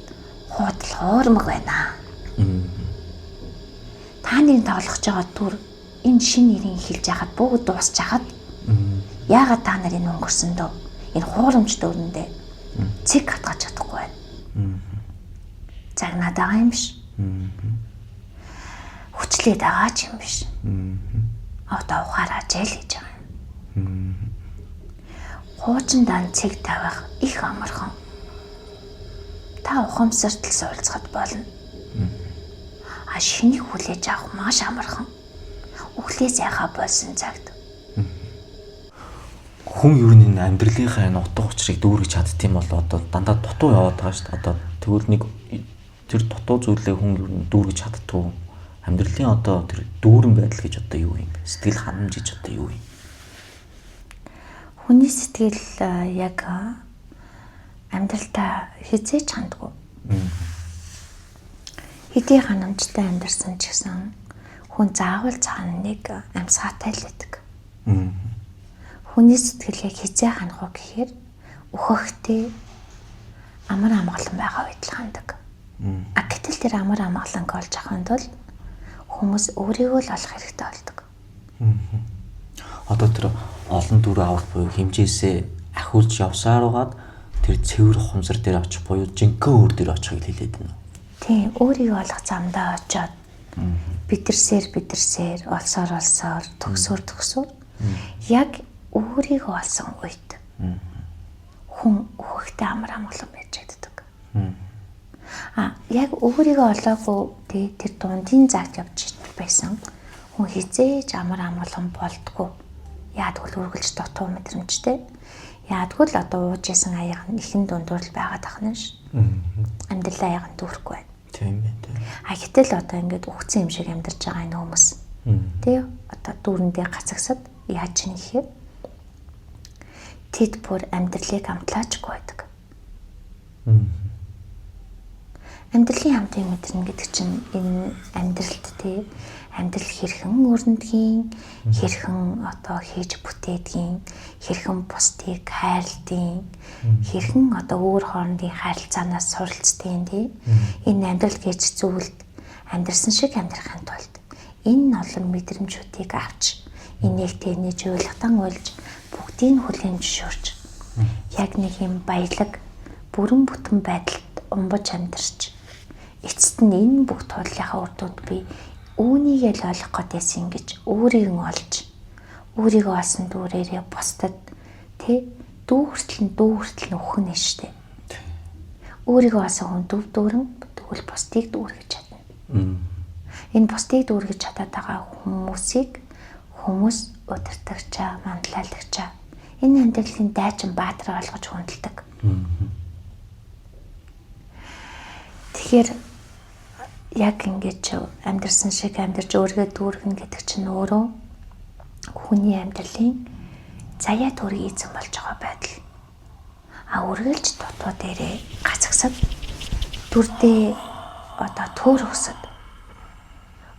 хуудал хуурмаг байна. Та нарын тоглох байгаа дүр энэ шин нэрийг хэлж яхад бүгд дуусч хахад яагаад та нар энэ өнгөрсөндөө энэ хуурамч дүүрэндээ цэг хатгаж чадахгүй байна. Загнаад байгаа юм биш. Хүчлээд байгаа ч юм биш. Одоо ухаараач л гэж байгаа юм. Хуучин дан цэг тавих их амархан. Та ухамсарт л суулцахад болно. А шинийг хүлээж авах маш амархан. Үхлээс яхаа болсон цагт. Хүн ер нь энэ амьдралынхаа энэ утга учирыг дүүргэж чаддсан бол одоо дандаа дутуу яваад байгаа шүү дээ. Одоо тэгвэл нэг тэр дутуу зүйлээ хүн ер нь дүүргэж чаддгүй. Амьдралын одоо тэр дүүрэн байдал гэж одоо юу юм бэ? Сэтгэл ханамж гэж одоо юу юм? Хүний сэтгэл яг амьдралтаа хизээч хандгүй. Хэдий ханамжтай амьдарсан ч гэсэн хүн заавал цаана нэг амьсгаатай л байдаг. Хүний сэтгэл яг хизээ ханах уу гэхээр өөхөхтэй амар амгалан байгаа үед л хандаг. А гэтэл тэр амар амгаланг олж авахын тулд хүмүүс өөрийгөө л олох хэрэгтэй болдог. Одоо тэр олон дүр авалт буюу хэмжээсээ ахиулж явсаар байгаад тэр цэвэр ухамсар дээр очих буюу жинхэнэ өөр дээр очихыг хэлээд байна уу? Тийм, өөрийгөө олох замдаа очиод бидэрсээр, олсоор олсоор, төгсөөр төгсөөр яг өөрийгөө олсон үед хүн өөхөхтэй амар амгалан байж чаддаг. А яг өөрийгөө олоогүй тэр дундын цагт явж байсан хүн хизээж амар амгалан болдгоо. Яадгүй үргэлж дутуу мэдрэмжтэй. Яадгүй л одоо ууж исэн аяга нь ихэн дундуур л байгаад ахна ш. Амьдралаа аяга нь дүүрэхгүй байна. Тийм ээ. Тийм. А гэтэл одоо ингээд үхсэн юм шиг амьдарч байгаа энэ хүмүүс. Тэ одоо дүүрэндээ гацагсад яаж чинь гэхээр тэд бүр амьдралыг амтлаачгүй байдаг. Амьдралын хамтын мэдэрнэ гэдэг чинь энэ амьдралд тэ амьдрал хэрхэн өрнөдгийн, хэрхэн одоо хийж бүтээдгийн, хэрхэн бусдыг хайрладгийн, хэрхэн одоо өөр хоорондын харилцаанаас суралцдгийн тий. Энэ амьдрал гэж зүйлд амьдрсан шиг амьдрахын тулд энэ олон мэдрэмжүүдийг авч энийг тэнийж ойлготон уйлж бүгдийг хүлээн зөвшөөрч яг нэг юм баялаг бүрэн бүтэн байдалд умбаж амьдарч эцэст нь энэ бүх тууллынхаа үр дүнд би үүнийг л олох гэдээсэн гэж өөрийг нь олж өөрийгөө олсон дүүрээрээ бусдад тэ дүү хүртэл нь дүү хүртэл нь өхөн нь штэ. Өөрийгөө олсон хүн дүв дүүрэн тэгвэл бусдыг дүүргэж чадна. Энэ бусдыг дүүргэж чадаад байгаа хүмүүсийг хүмүүс удирдагчаа, мандлайлагчаа энэ амьдралын дайчин баатар олгож хүндэлдэг. Тэгэхээр яг ингэж амьдарсан шиг амьдарч өөрийгөө дүүргэнэ гэдэг чинь өөрөө хүний амьдралын заяа дүүргийн эзэн болж байгаа байдал. А үргэлж дутуу дээрээ гацгсад дүрдээ одоо төөр өсөд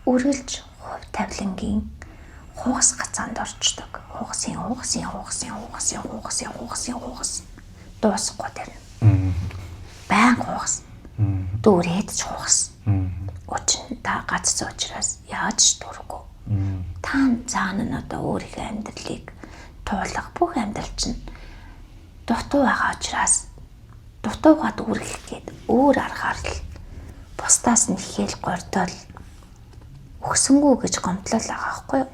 үргэлж хувь тавилангийн хугас гацаанд орчдөг. Хугасын хугасын хугасын хугасын хугасын хугасын хугас дуусахгүй тэр. Баян хугас. Дүүрээд ч хугас. Учир та гацсан учраас яаж ч дүүрэхгүй. Та заана нь одоо өөрийнхөө амьдралыг туулах бүх амьдрал чинь дутуу байгаа учраас дутуугаа дүүргэх гээд өөр аргаар л Бусдаас нь ихээл гордоол өгсөнгүү гэж гомдлол байгаа байхгүй юу?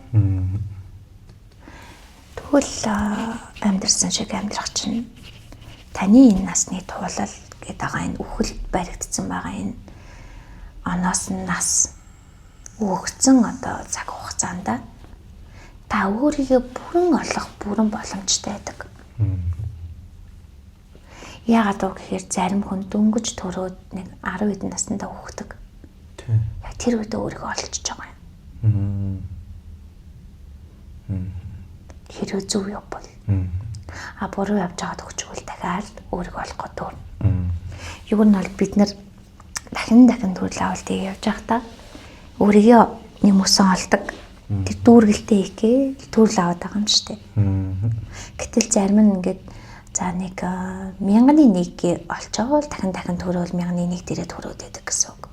Тэгвэл амьдрсан шиг амьдрах чинь таны энэ насны туулал гэдэг байгаа энэ үхэл баригдсан байгаа энэ оноос нь нас өгөгдсөн одоо цаг хугацаанд та өөрийгөө бүрэн олох бүрэн боломжтой байдаг. Яагаад вэ гэхээр зарим хүн дөнгөж төрөөд нэг 10 хэдэн наснда өгдөг. Тийм. Яг тэр үедээ өөрийгөө олчж байгаа юм. Хэрвээ зөв явбал. А буруу явж байгаад өгчвөл дахиад өөрийгөө олох гэдэг. Юу нь бол бид нар дахин дахин төрөл авалтыг явж байхдаа өөрийгөө нэмсэн олдог. Тэр дүүргэлтэй ихээ төрөл аваад байгаа юм шүү дээ. Гэтэл зарим нь ингээд за нэг 1000-ны 1 олчоол дахин дахин төрөөл 1000-ны 1 дээрээ төрөөд байдаг гэсэн үг.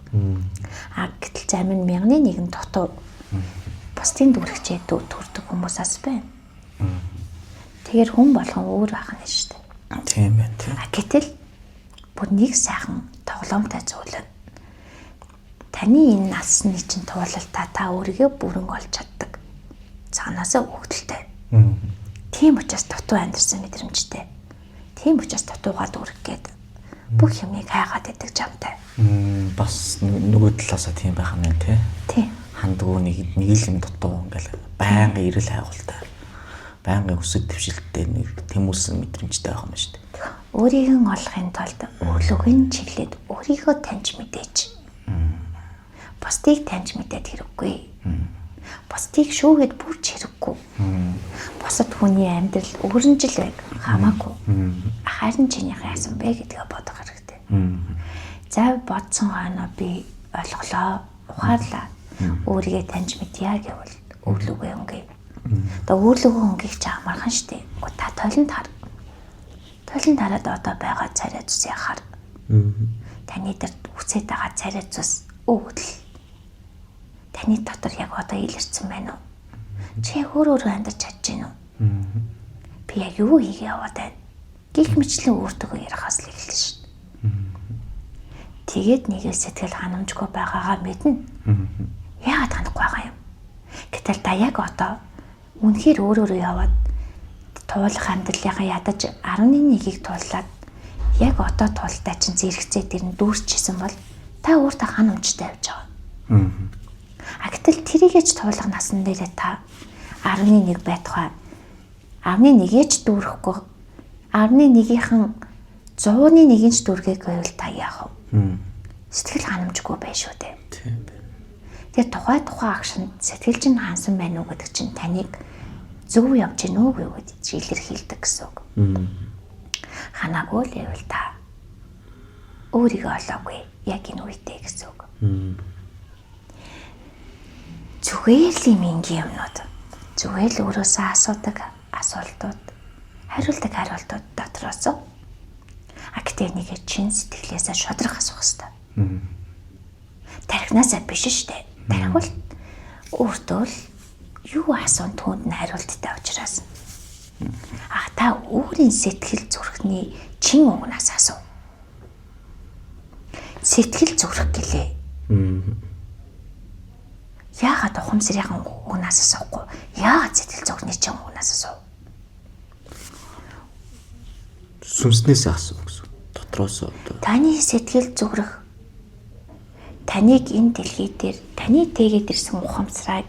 А гэтэл зарим нь 1000-ны 1 нь дутуу. Бусдын дүүрэгчээ төрдөг хүмүүс бас байна. Тэгэхээр хүн болгон өөр байх нь шүү дээ. Тийм байна тийм. А гэтэл бүр нэг сайхан тоглоомтой зүйл нь таны энэ насны чинь туулалтаа та өөрийгөө бүрэн олж чаддаг. Цаанаасаа өгдөлтэй. Тийм учраас дутуу амьдарсан мэдрэмжтэй. Тийм учраас дутуугаа дүүрэх гээд бүх юмыг хайгаад идэг жамтай. Бас нөгөө талаасаа тийм байх юм байна тий. Тийм. Хандгуу нэг л юм дутуу ингээл байнга ирэл хайгуултай. Байнгын өсөд твшилттэй нэг тэмүүлсэн мэдрэмжтэй байх юм шүү дээ. Өөрийгөө олохын тулд өглөг нь чиглээд өөрийгөө таньж мэдээч. Бусдыг таньж мэдээд хэрэггүй. Бусдыг шүүгээд бүрч хэрэггүй. Бусад хүний амьдрал өрнжил байг хамаагүй. Харин чинийх яасан бэ гэдгээ бодох хэрэгтэй. За бодсон хойноо би ойлголоо, ухаарлаа. Өөрийгөө таньж мэдье гэвэл өглөөгөө өнгөе. Одоо өглөөгөө өнгөх чи амархан штэ. Та толинд хар. Толинд хараад одоо байгаа царай зүсээ хар. Таны дээр үсээд байгаа царай зүс өвдөл. Таны дотор яг одоо илэрсэн байна уу? Чи яг өөр өөрөө амьдарч чадж гин үү? Би яг юу хийгээ яваад байна? Гэх мэтлэн өөртөө ярихаас л эхэлнэ шүү дээ. Тэгээд нэгээ сэтгэл ханамжгүй байгаагаа мэднэ. Яагаад ханахгүй байгаа юм? Гэтэл та яг одоо үнэхээр өөр өөрөө яваад туулах амьдралынхаа ядаж 11-ийг тууллаад яг одоо туултай чинь зэрэгцээ тэр нь дүүрчихсэн бол та өөртөө ханамжтай явж байгаа. А гэтэл тэрийгэж туулах насан дээрээ та 11 байтугай 11-ээч дүүрэхгүй 11-ийнхэн 100-ны 1-ийн ч дүүргээг байвал та яах вэ? Сэтгэл ханамжгүй байх шүү дээ. Тийм байна. Тэгэхээр тухай агшинд сэтгэл чинь хансан байна уу гэдэг чинь таныг зөв явж гин үү гэж илэрхийлдэг гэсэн үг. Ханаагүй л байвал та өөрийгөө олоогүй яг энэ үедээ гэсэн үг. Зүгээр л юм энгийн юмнууд. Зүгээр л өөрөөсөө асуудаг асуултууд, хариулдаг хариултууд дотроос а гэтээ нэгэ чин сэтгэлээсээ шодрох асуух хэрэгтэй. Тархинаасаа биш шүү дээ. Тархивал өөртөө л юу асуун түүнд нь хариулттай учраас. А та өөрийн сэтгэл зүрхний чин угнаас асуу. Сэтгэл зүрх гэлээ. Яагаад ухамсарын угнаас асуухгүй? Яагаад сэтгэл зүрхний чин угнаас асуу? Сүнснээс асуу гэсэн. Дотроос одоо. Таны сэтгэл зүрх таныг энэ дэлхий дээр таны тээгээд ирсэн ухамсарыг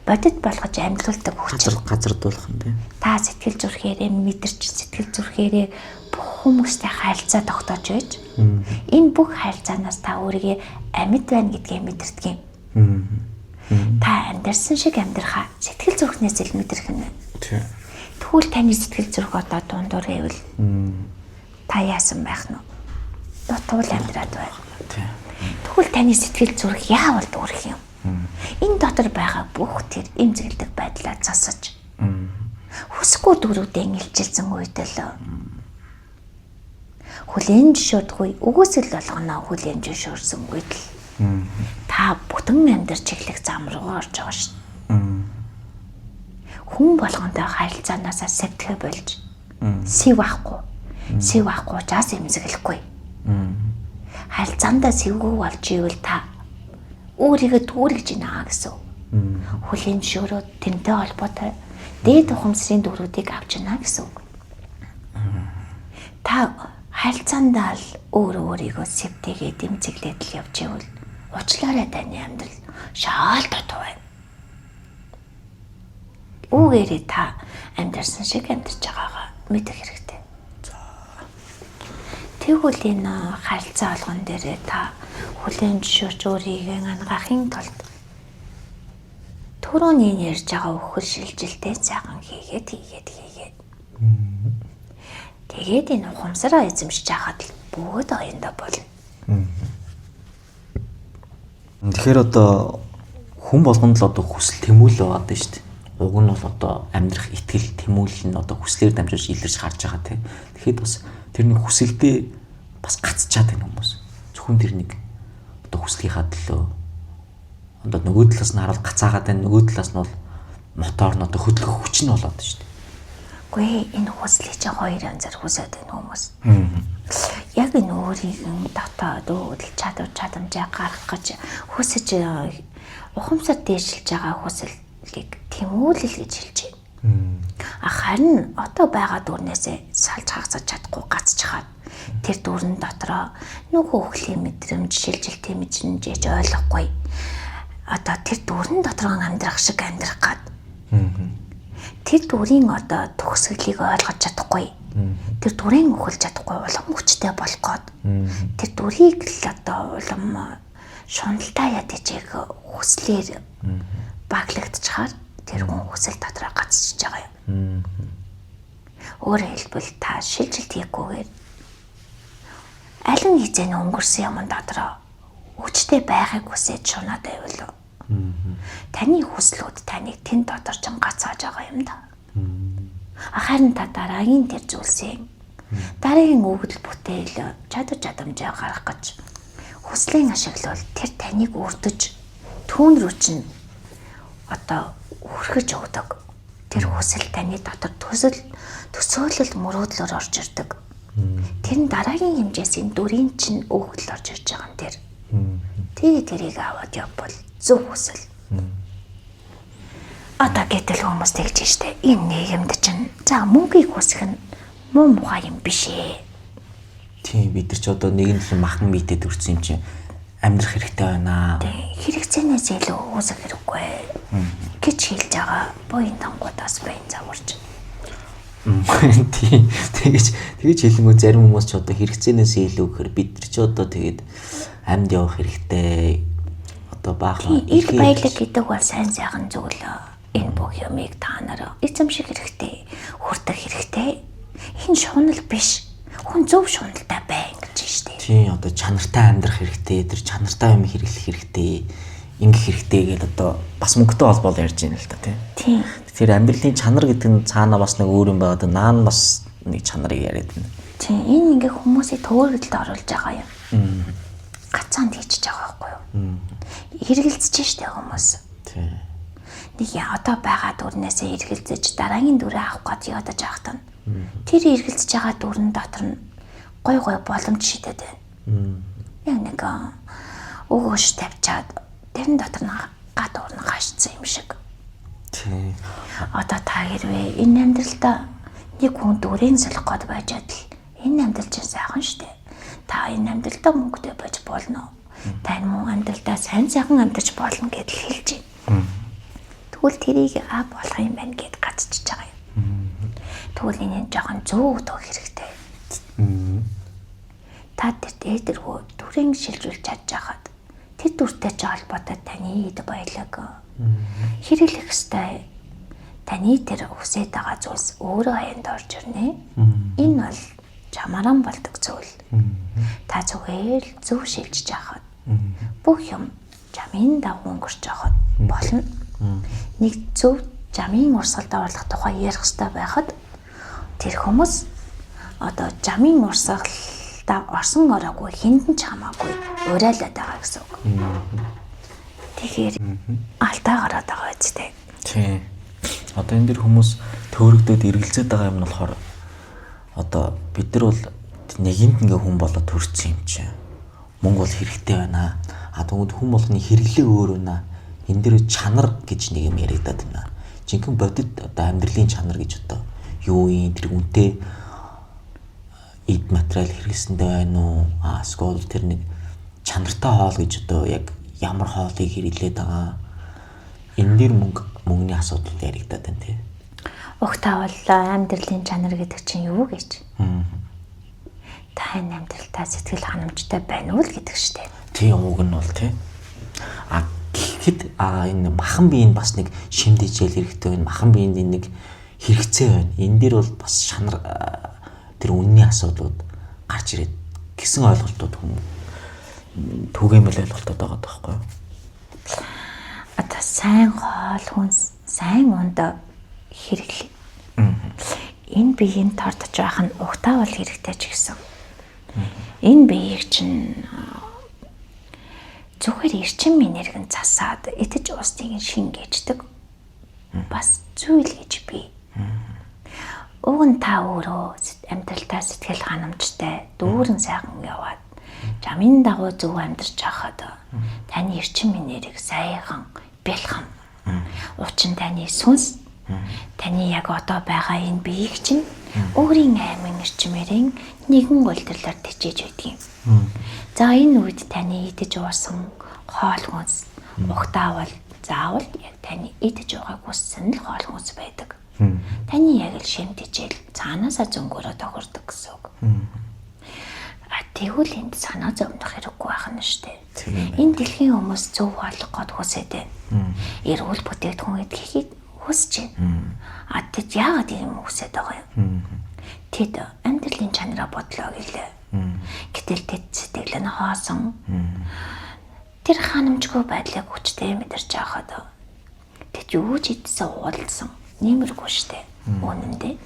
бодит болгож амьлуулдаг хүч. Газардуулах юм тийм. Та сэтгэл зүрхээрээ мэдэрч, сэтгэл зүрхээрээ бүх хүмүүстэй харилцаа тогтоож байж. Энэ бүх харилцаанаас та өөрийгөө амьд байна гэдгээ мэдэрдэг юм. Та амьдарсан шиг амьдрахаа сэтгэл зүрхнээс л мэдрэх нь. Тийм. Тэгвэл таны сэтгэл зүрх одоо дундуур байвал та яасан байх нь вэ? Дутуул амьдраад байна. Тийм. Тэгвэл таны сэтгэл зүрх яавал дүүрэх юм? Энэ дотор байгаа бүх тэр эмзэгэлдэг байдлаа засаж. Хүсэхгүй дөрүүдээ илчилсэн үед л хүлээн зөвшөөрдгүй үгүйсэл болгоно хүлээн зөвшөөрсөн үед л та бүтэн амьдрч эхлэх зам руу орж байгаа шүү дээ. Хүн болгонтой харилцаанаасаа сэвтгэе болж сэв авахгүй. Сэв авахгүй учраас эмзэглэхгүй. Харилцаандаа сэвгүй болж ивэл та өөрийгөө дүүргэж байна гэсэн. Хүлийн зөвшөөрөө тэрнтэй холбоотой дээд ухамсарын дүрүүдийг авч байна гэсэн үг. Та харилцаандаа л өөр өөрийгөө сэвтэйгээ дэмцэглээд л явж ивэл уучлаарай, таны амьдрал шаал дутуу байна. Үүгээрээ та амьдарсан шиг амьдарч байгаагаа мэдэх хэрэгтэй. Тэгвэл энэ харилцаа болгон дээрээ та хүлээн зөвшөөрч өөрийгөө ангаахын тулд түрүүний ярьж байгаа үхэл шилжилтээ сайхан хийгээд хийгээд хийгээд. Тэгээд энэ ухамсараа эзэмшиж байхад л бүгд оюундаа болно. Тэгэхээр одоо хүн болгонд л одоо хүсэл тэмүүлэл байгаа даа шүү дээ. Уг нь бол одоо амьдрах итгэл тэмүүлэл нь одоо хүслээр дамжуулж илэрч гарч байгаа тийм. Тэгэхэд бас тэрний хүсэлдээ бас гацчаад байна хүмүүс. Зөвхөн тэр нэг одоо хүслийнхаа төлөө одоо нөгөө талаас нь харуул гацаагаад байна, нөгөө талаас нь бол мотор нь одоо хөдлөх хүч нь болоод шүү дээ. Үгүй, энэ хүслийг чинь хоёр янзаар хүсээд байна хүмүүс. Яг энэ өөрийг нь дотоод үүдэл чадвар чадамжаа гаргах гэж хүсэж ухамсар дээшилж байгаа хүслийг тэмүүлэл гэж хэлж байна. Харин одоо байгаа дүрнээсээ салж хагасаж чадахгүй гацчихад тэр дүрэн дотроо нөгөө өхлийн мэдрэмж, шилжилтийн мэдрэмж яаж ойлгохгүй. Одоо тэр дүрэн дотроо амьдрах шиг амьдрах гад. Тэр дүрийн одоо төгсгөлийг ойлгож чадахгүй. Тэр дүрийн үхэлж чадахгүй улам хүчтэй болох гээд. Тэр дүрийг л одоо улам шуналтай ядаж хүслээр баглагдчихаар тэр хүн хүсэл дотроо гацчихж байгаа юм. Өөрөөр хэлбэл та шилжилт хийхгүйгээр алин хизээний өнгөрсөн юм дотроо хүчтэй байхыг хүсэж шунаад байвал таны хүслүүд таныг тэн дотор ч гацааж байгаа юм да. Харин та дараагийн тэр зүйлсийн дараагийн өгдөл бүтээл чадвар чадамжаа гаргах гэж хүслийн ашиглавал тэр таныг өрдөж түүн рүү чинь одоо хүрхэж өгдөг. Тэр хүсэл таны дотор төсөөлөл мөрөөдлөөр орж ирдэг. Тэр нь дараагийн хэмжээс энэ дүрийн чинь өгдөл орж ирж байгаа юм тэр. Тэгээ тэрийг аваад явбал зөв хүсэл. Одоо гэтэл хүмүүс тэгж штэ. Энэ нийгэмд чинь за мөнгийг хүсэх нь муу мухай юм биш ээ. Тийм, бид нар ч одоо нэгэн л махан биетэд төрсэн юм чинь амьдрах хэрэгтэй байна. Тийм, хэрэгцээнээс илүү үүсэх хэрэггүй гэж хэлж байгаа буян тангуудаас баян загварч. Тийм, тэгэж хэлэнгүү зарим хүмүүс ч одоо хэрэгцээнээс илүү гэхээр бид нар ч одоо тэгээд амьд явах хэрэгтэй. Одоо баахан ил баялаг гэдэг бол сайн сайхан зүйл. Энэ бүх юмыг та нар эзэмших хэрэгтэй, хүртэх хэрэгтэй. Энэ шунал биш. Хүн зөв шуналтай бай гэж штэ. Тийм, одоо чанартай амьдрах хэрэгтэй, тэр чанартай юм хэрэглэх хэрэгтэй, ингэх хэрэгтэй гэдээ одоо бас мөнгөтэй холбоол ярьж байна л да, тийм. Тийм. Тэр амьдралын чанар гэдэг нь цаана бас нэг өөр юм байгаа. Наан бас нэг чанарыг яриад байна. Тийм, энэ ингээ хүмүүсийг төөрөгдөлд оруулж байгаа юм. Гацаанд хийчихэж байгаа байхгүй юу? Эргэлзэж штэ хүмүүс. Тийм. Нэг одоо байгаа дүрнээсээ эргэлзэж дараагийн дүрээ авах гээд ядаж явах тань. Тэр эргэлзэж байгаа дүрэн дотор нь гой гой боломж шидэд байна. Яг нэг өгөөш тавьчаад тэрэн дотор нь гад уурн гашцсан юм шиг. Тийм. Одоо та хэрвээ энэ амьдралдаа нэг хүн дүрэн солих гээд байж адил энэ амьдрал чинь сайхан штэ. Та энэ амьдралдаа мөнгөтэй байж болно. Та энэ мөн амьдралдаа сайн сайхан амьдарч болно гэдэл хэлж байна. Тэгвэл тэрийг а болох юм байна гэд гацчихж байгаа юм. Тэгвэл энэ жоохон зөв өгөх хэрэгтэй. Та тэр дээдэрхүү дүрэн шилжүүлж чадж байхад тэр дүртэй ч холбоотой таны эд баялаг хэрэглэх ёстой. Таны тэр хүсэж байгаа зүйлс өөрөө хаянд орж ирнэ. Энэ бол чамааран болдог зүйл. Та зүгээр л зөв шилжиж байхад бүх юм чамын дагуу өнгөрч байхад болно. Нэг зөв жамын урсгалд орлох тухай ярих ёстой байхад тэр хүмүүс одоо жамын урсгалдаа орсон ороогүй хиндэн ч хамаагүй урайлаад байгаа гэсэн үг. Тэгэхээр алдаа гараад байгаа үстэй. Тийм. Одоо энэ дэр хүмүүс төөрөгдөд эргэлзээд байгаа юм нь болохоор одоо бид нар бол нэгэнд ингээ хүн болоод төрсөн юм чинь. Мөнгө бол хэрэгтэй байна. А тэгвэл хүн болгоны хэрэглээ өөр байна. Энэ дээр чанар гэж нэг юм яригадаад байна. Жинхэнэ бодит одоо амьдралын чанар гэж одоо юу юм, тэр үнэтэй эд материал хэрэглэсэндээ байна уу? А эсвэл тэр нэг чанартай хоол гэж одоо яг ямар хоолыг хэрэглээд байгаа. Энэ дээр мөнгөний асуудал яригадаад байна тий. Угтаа бол амьдралын чанар гэдэг чинь юу гэж? Та энэ амьдралтаа сэтгэл ханамжтай байна уу л гэдэг штэ. Тийм, уг нь бол тий. А гэхэд энэ махан биеийн бас нэг шим дэжээл хэрэгтэй байна. Махан биеинд энэ нэг хэрэгцээ байна. Энэ дээр бол бас чанар тэр үнний асуудлууд гарч ирээд гэсэн ойлголтууд хүмүүс түгээмэл ойлголтууд байгаа байхгүй юу? Одоо сайн хоол хүнс, сайн унд хэрэглээ. Энэ биеийн тордож байх нь угтаа бол хэрэгтэй ч гэсэн. Энэ биеийг чинь зүгээр эрчим энерги засаад идэж усныг шингээждэг. Бас зүйл гэж би. Уг нь та өөрөө амьдралтаа сэтгэл ханамжтай дүүрэн сайхан яваад замын дагуу зөв амьдарч байхад таны эрчим энерги сайхан бэлхэм. Учир нь таны сүнс, таны яг одоо байгаа энэ биеийг чинь өөрийн аймын эрчмээрэн нэгэн улирлаар тэжээж байдаг юм. За энэ үед таны идэж уусан хоол хүнс угтаа бол заавал яг таны идэж уугааг хүссэн л хоол хүнс байдаг. Таны яг л шим тэжээл цаанаасаа зөнгөөрөө тохирдог гэсэн үг. А тэгвэл энд санаа зовнох хэрэггүй байх нь шүү дээ. Энэ дэлхийн хүмүүс зөв болох гээд хүсээд байна. Эрүүл бүтээгдэхүүн идэхийг хүсэж байна. А тэд яагаад ийм хүсээд байгаа юм? Тэд амьдралын чанараа бодлоо гэлээ. Гэтэл тэд сэтгэл нь хоосон. Тэр ханамжгүй байдлыг хүчтэй мэдэрч байхад тэд юу ч идсэн уулсан нэмэргүй штэ. Үнэн дээ.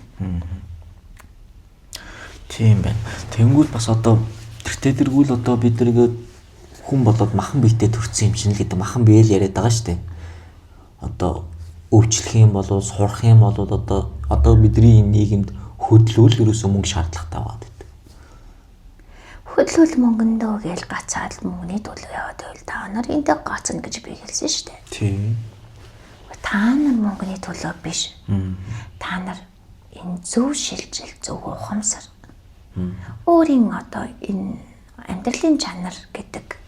Тийм байна. Тэнгүүл бас одоо тэртээ тэргүүл одоо бид нэгээд хүн болоод махан биетэй төрсэн юм чинь л гэдэг махан бие л яриад байгаа штэ. Одоо өвчлөх юм болов, сурах юм бол одоо бидний энэ нийгэмд хөдлөл ерөөсөө мөнгө шаардлагатай байгаа гэдэг. Хөдлөл мөнгөндөө гээл гацаад мөнгөний төлөө яваад байвал та нар энд гацна гэж би хэлсэн штэ. Тийм. Та нар мөнгөний төлөө биш. Та нар энэ зөв шилжил, зөв ухамсар. Өөрийн одоо энэ амьдралын чанар гэдэг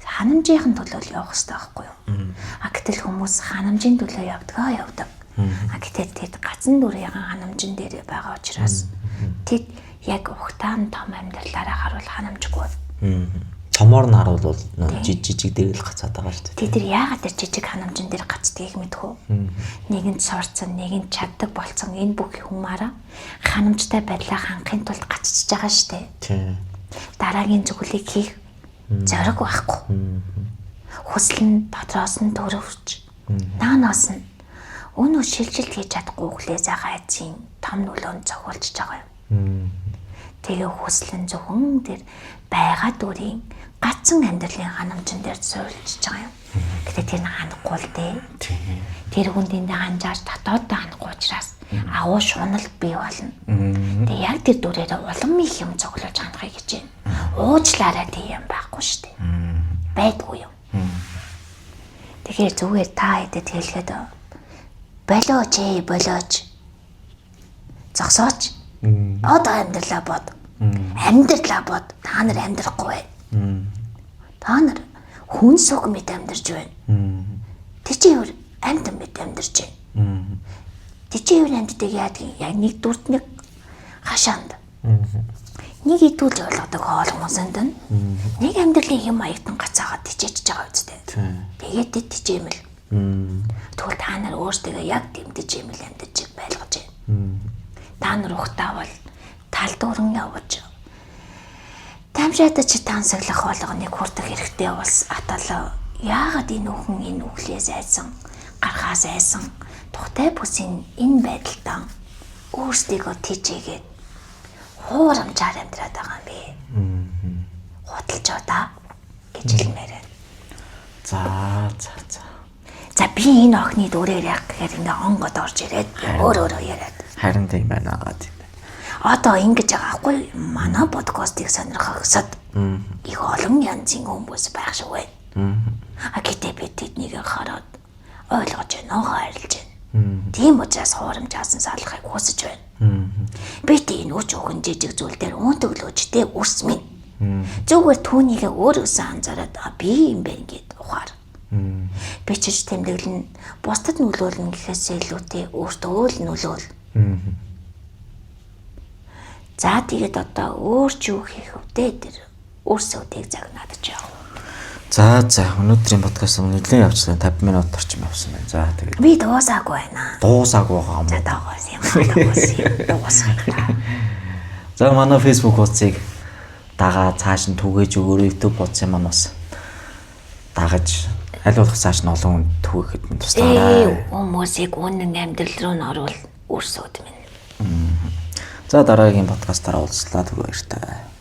ханамжийн төлөө л явах хэрэгтэй байхгүй юу? А гэтэл хүмүүс ханамжийн төлөө явдаг. А гэтэл тэд гацан дүрийн ханамжин дээр байгаа учраас тэд яг угтаан том амьдралаараа харуул ханамжгүй. Томоор нь харуул жижиг дээр л гацаад байгаа шүү дээ. Тэд тэр яагаад тэр жижиг ханамжин дээр гацдгийг мэдхүү. Нэгэнд сурцсан, нэгэнд чаддаг болцсон энэ бүх юмараа ханамжтай байдлаа хангахын тулд гацчихж байгаа шүү дээ. Тийм. Дараагийн зүйлийг хийх зориг байхгүй. Хүсэл нь дотроос нь төрөвч. Наанаас нь өнөө шилжилт хийж чадахгүй хүлээ загаа айцын том нөлөөнд цохиулчихж байгаа юм. Тэгээ хүсэл нь зөвхөн тэр байгаа дүрийн гацсан амьдралын ханамжин дээр суйлжж байгаа юм. Гэтэ тэр нь ханахгүй л дээ. Тэр хүнд эндээ ханжааж дотооддоо ханахгүй учраас агуу шунал бий болно. Тэгээ яг тэр дүрээрээ улам их юм цоглуулж ханахыг хичээнэ. Уучлаарай тийм юм байхгүй шүү дээ. Байдгүй юм. Тэгэхээр зүгээр та хэдэд хэлэхэд болооч болооч. Зогсооч. Одоо амьдралаа бод. Амьдралаа бод. Та нар амьдрахгүй байна. Та нар хүн сүг мэт амьдарч байна. Тэжээвэр амьтан мэт амьдарч байна. Тэжээвэр амьтдыг яадаг юм? Яг нэг дүрд нэг хашаанд. Нэг идүүл ойлгодог хоол хүнсэнд нь нэг амьдралын хэм маягтан гацаагаад тэжээжж байгаа үстэй. Тэгээд тэд тэжээмэл. Тэгвэл та нар өөрсдөө яг тэмдэж имэл амьдарч байлгаж байна. Та нар ухтаа бол тал дүүрэн явж тамшаадаж тансаглах болгоныг хүртэх хэрэгтэй улс атал яагаад энэ бүхэн энэ үхлээс айсан, гарахаас айсан тухтай бүсийн энэ байдалтан өөрсдийгөө тэжээгээд хуурамчаар амьдраад байгаа юм бэ? Худалж удаа гэж хэлмээр байна. За за за. За би энэ охины дүрээр яг гэхээр ингээ онгод орж ирээд өөр өөрөө яриад. Харин тийм байна аа тийм. Одоо ингэж байгаа байхгүй манай подкастыг сонирхогсод. Их олон янзын хүмүүс байх шиг байна. А гэтээ би тэднийг хараад ойлгож байна, хайрлаж байна. Тийм учраас хуурамч асан салахыг хүсэж байна. Би тэ энэ үч өхөн жижиг зүйл дээр үнтөглөөжтэй үрс минь. Зүгээр түүнийгээ өөрөөсөө анзаараад би юм байна гэд ухаар. Бичиж тэмдэглэн бусдад нөлөөлнө гэхээсээ илүүтэй өөртөө л нөлөөл. За тэгээд одоо өөр ч юу хийх вэ тэр өөрсөдийг загнаад ч яах вэ? За өнөөдрийн подкаст нэлээд явчлаа 50 минут орчим явсан байна. За тэгээд би дуусаагүй байна. Дуусаагүй байгаа юм уу? За дуус юм. Дуус юм. Дуусгая. За манай Facebook хуудсыг дагаа цааш нь түгээж өгөөрэй. YouTube хуудсын маань бас дагаж аль болох цааш нь олон хүн түгээхэд минь туслаарай. Хүмүүсийг үнэн амьдрал руу н оруул өрсөд минь. За дараагийн подкастаараа уулзлаа. Түр баяртай.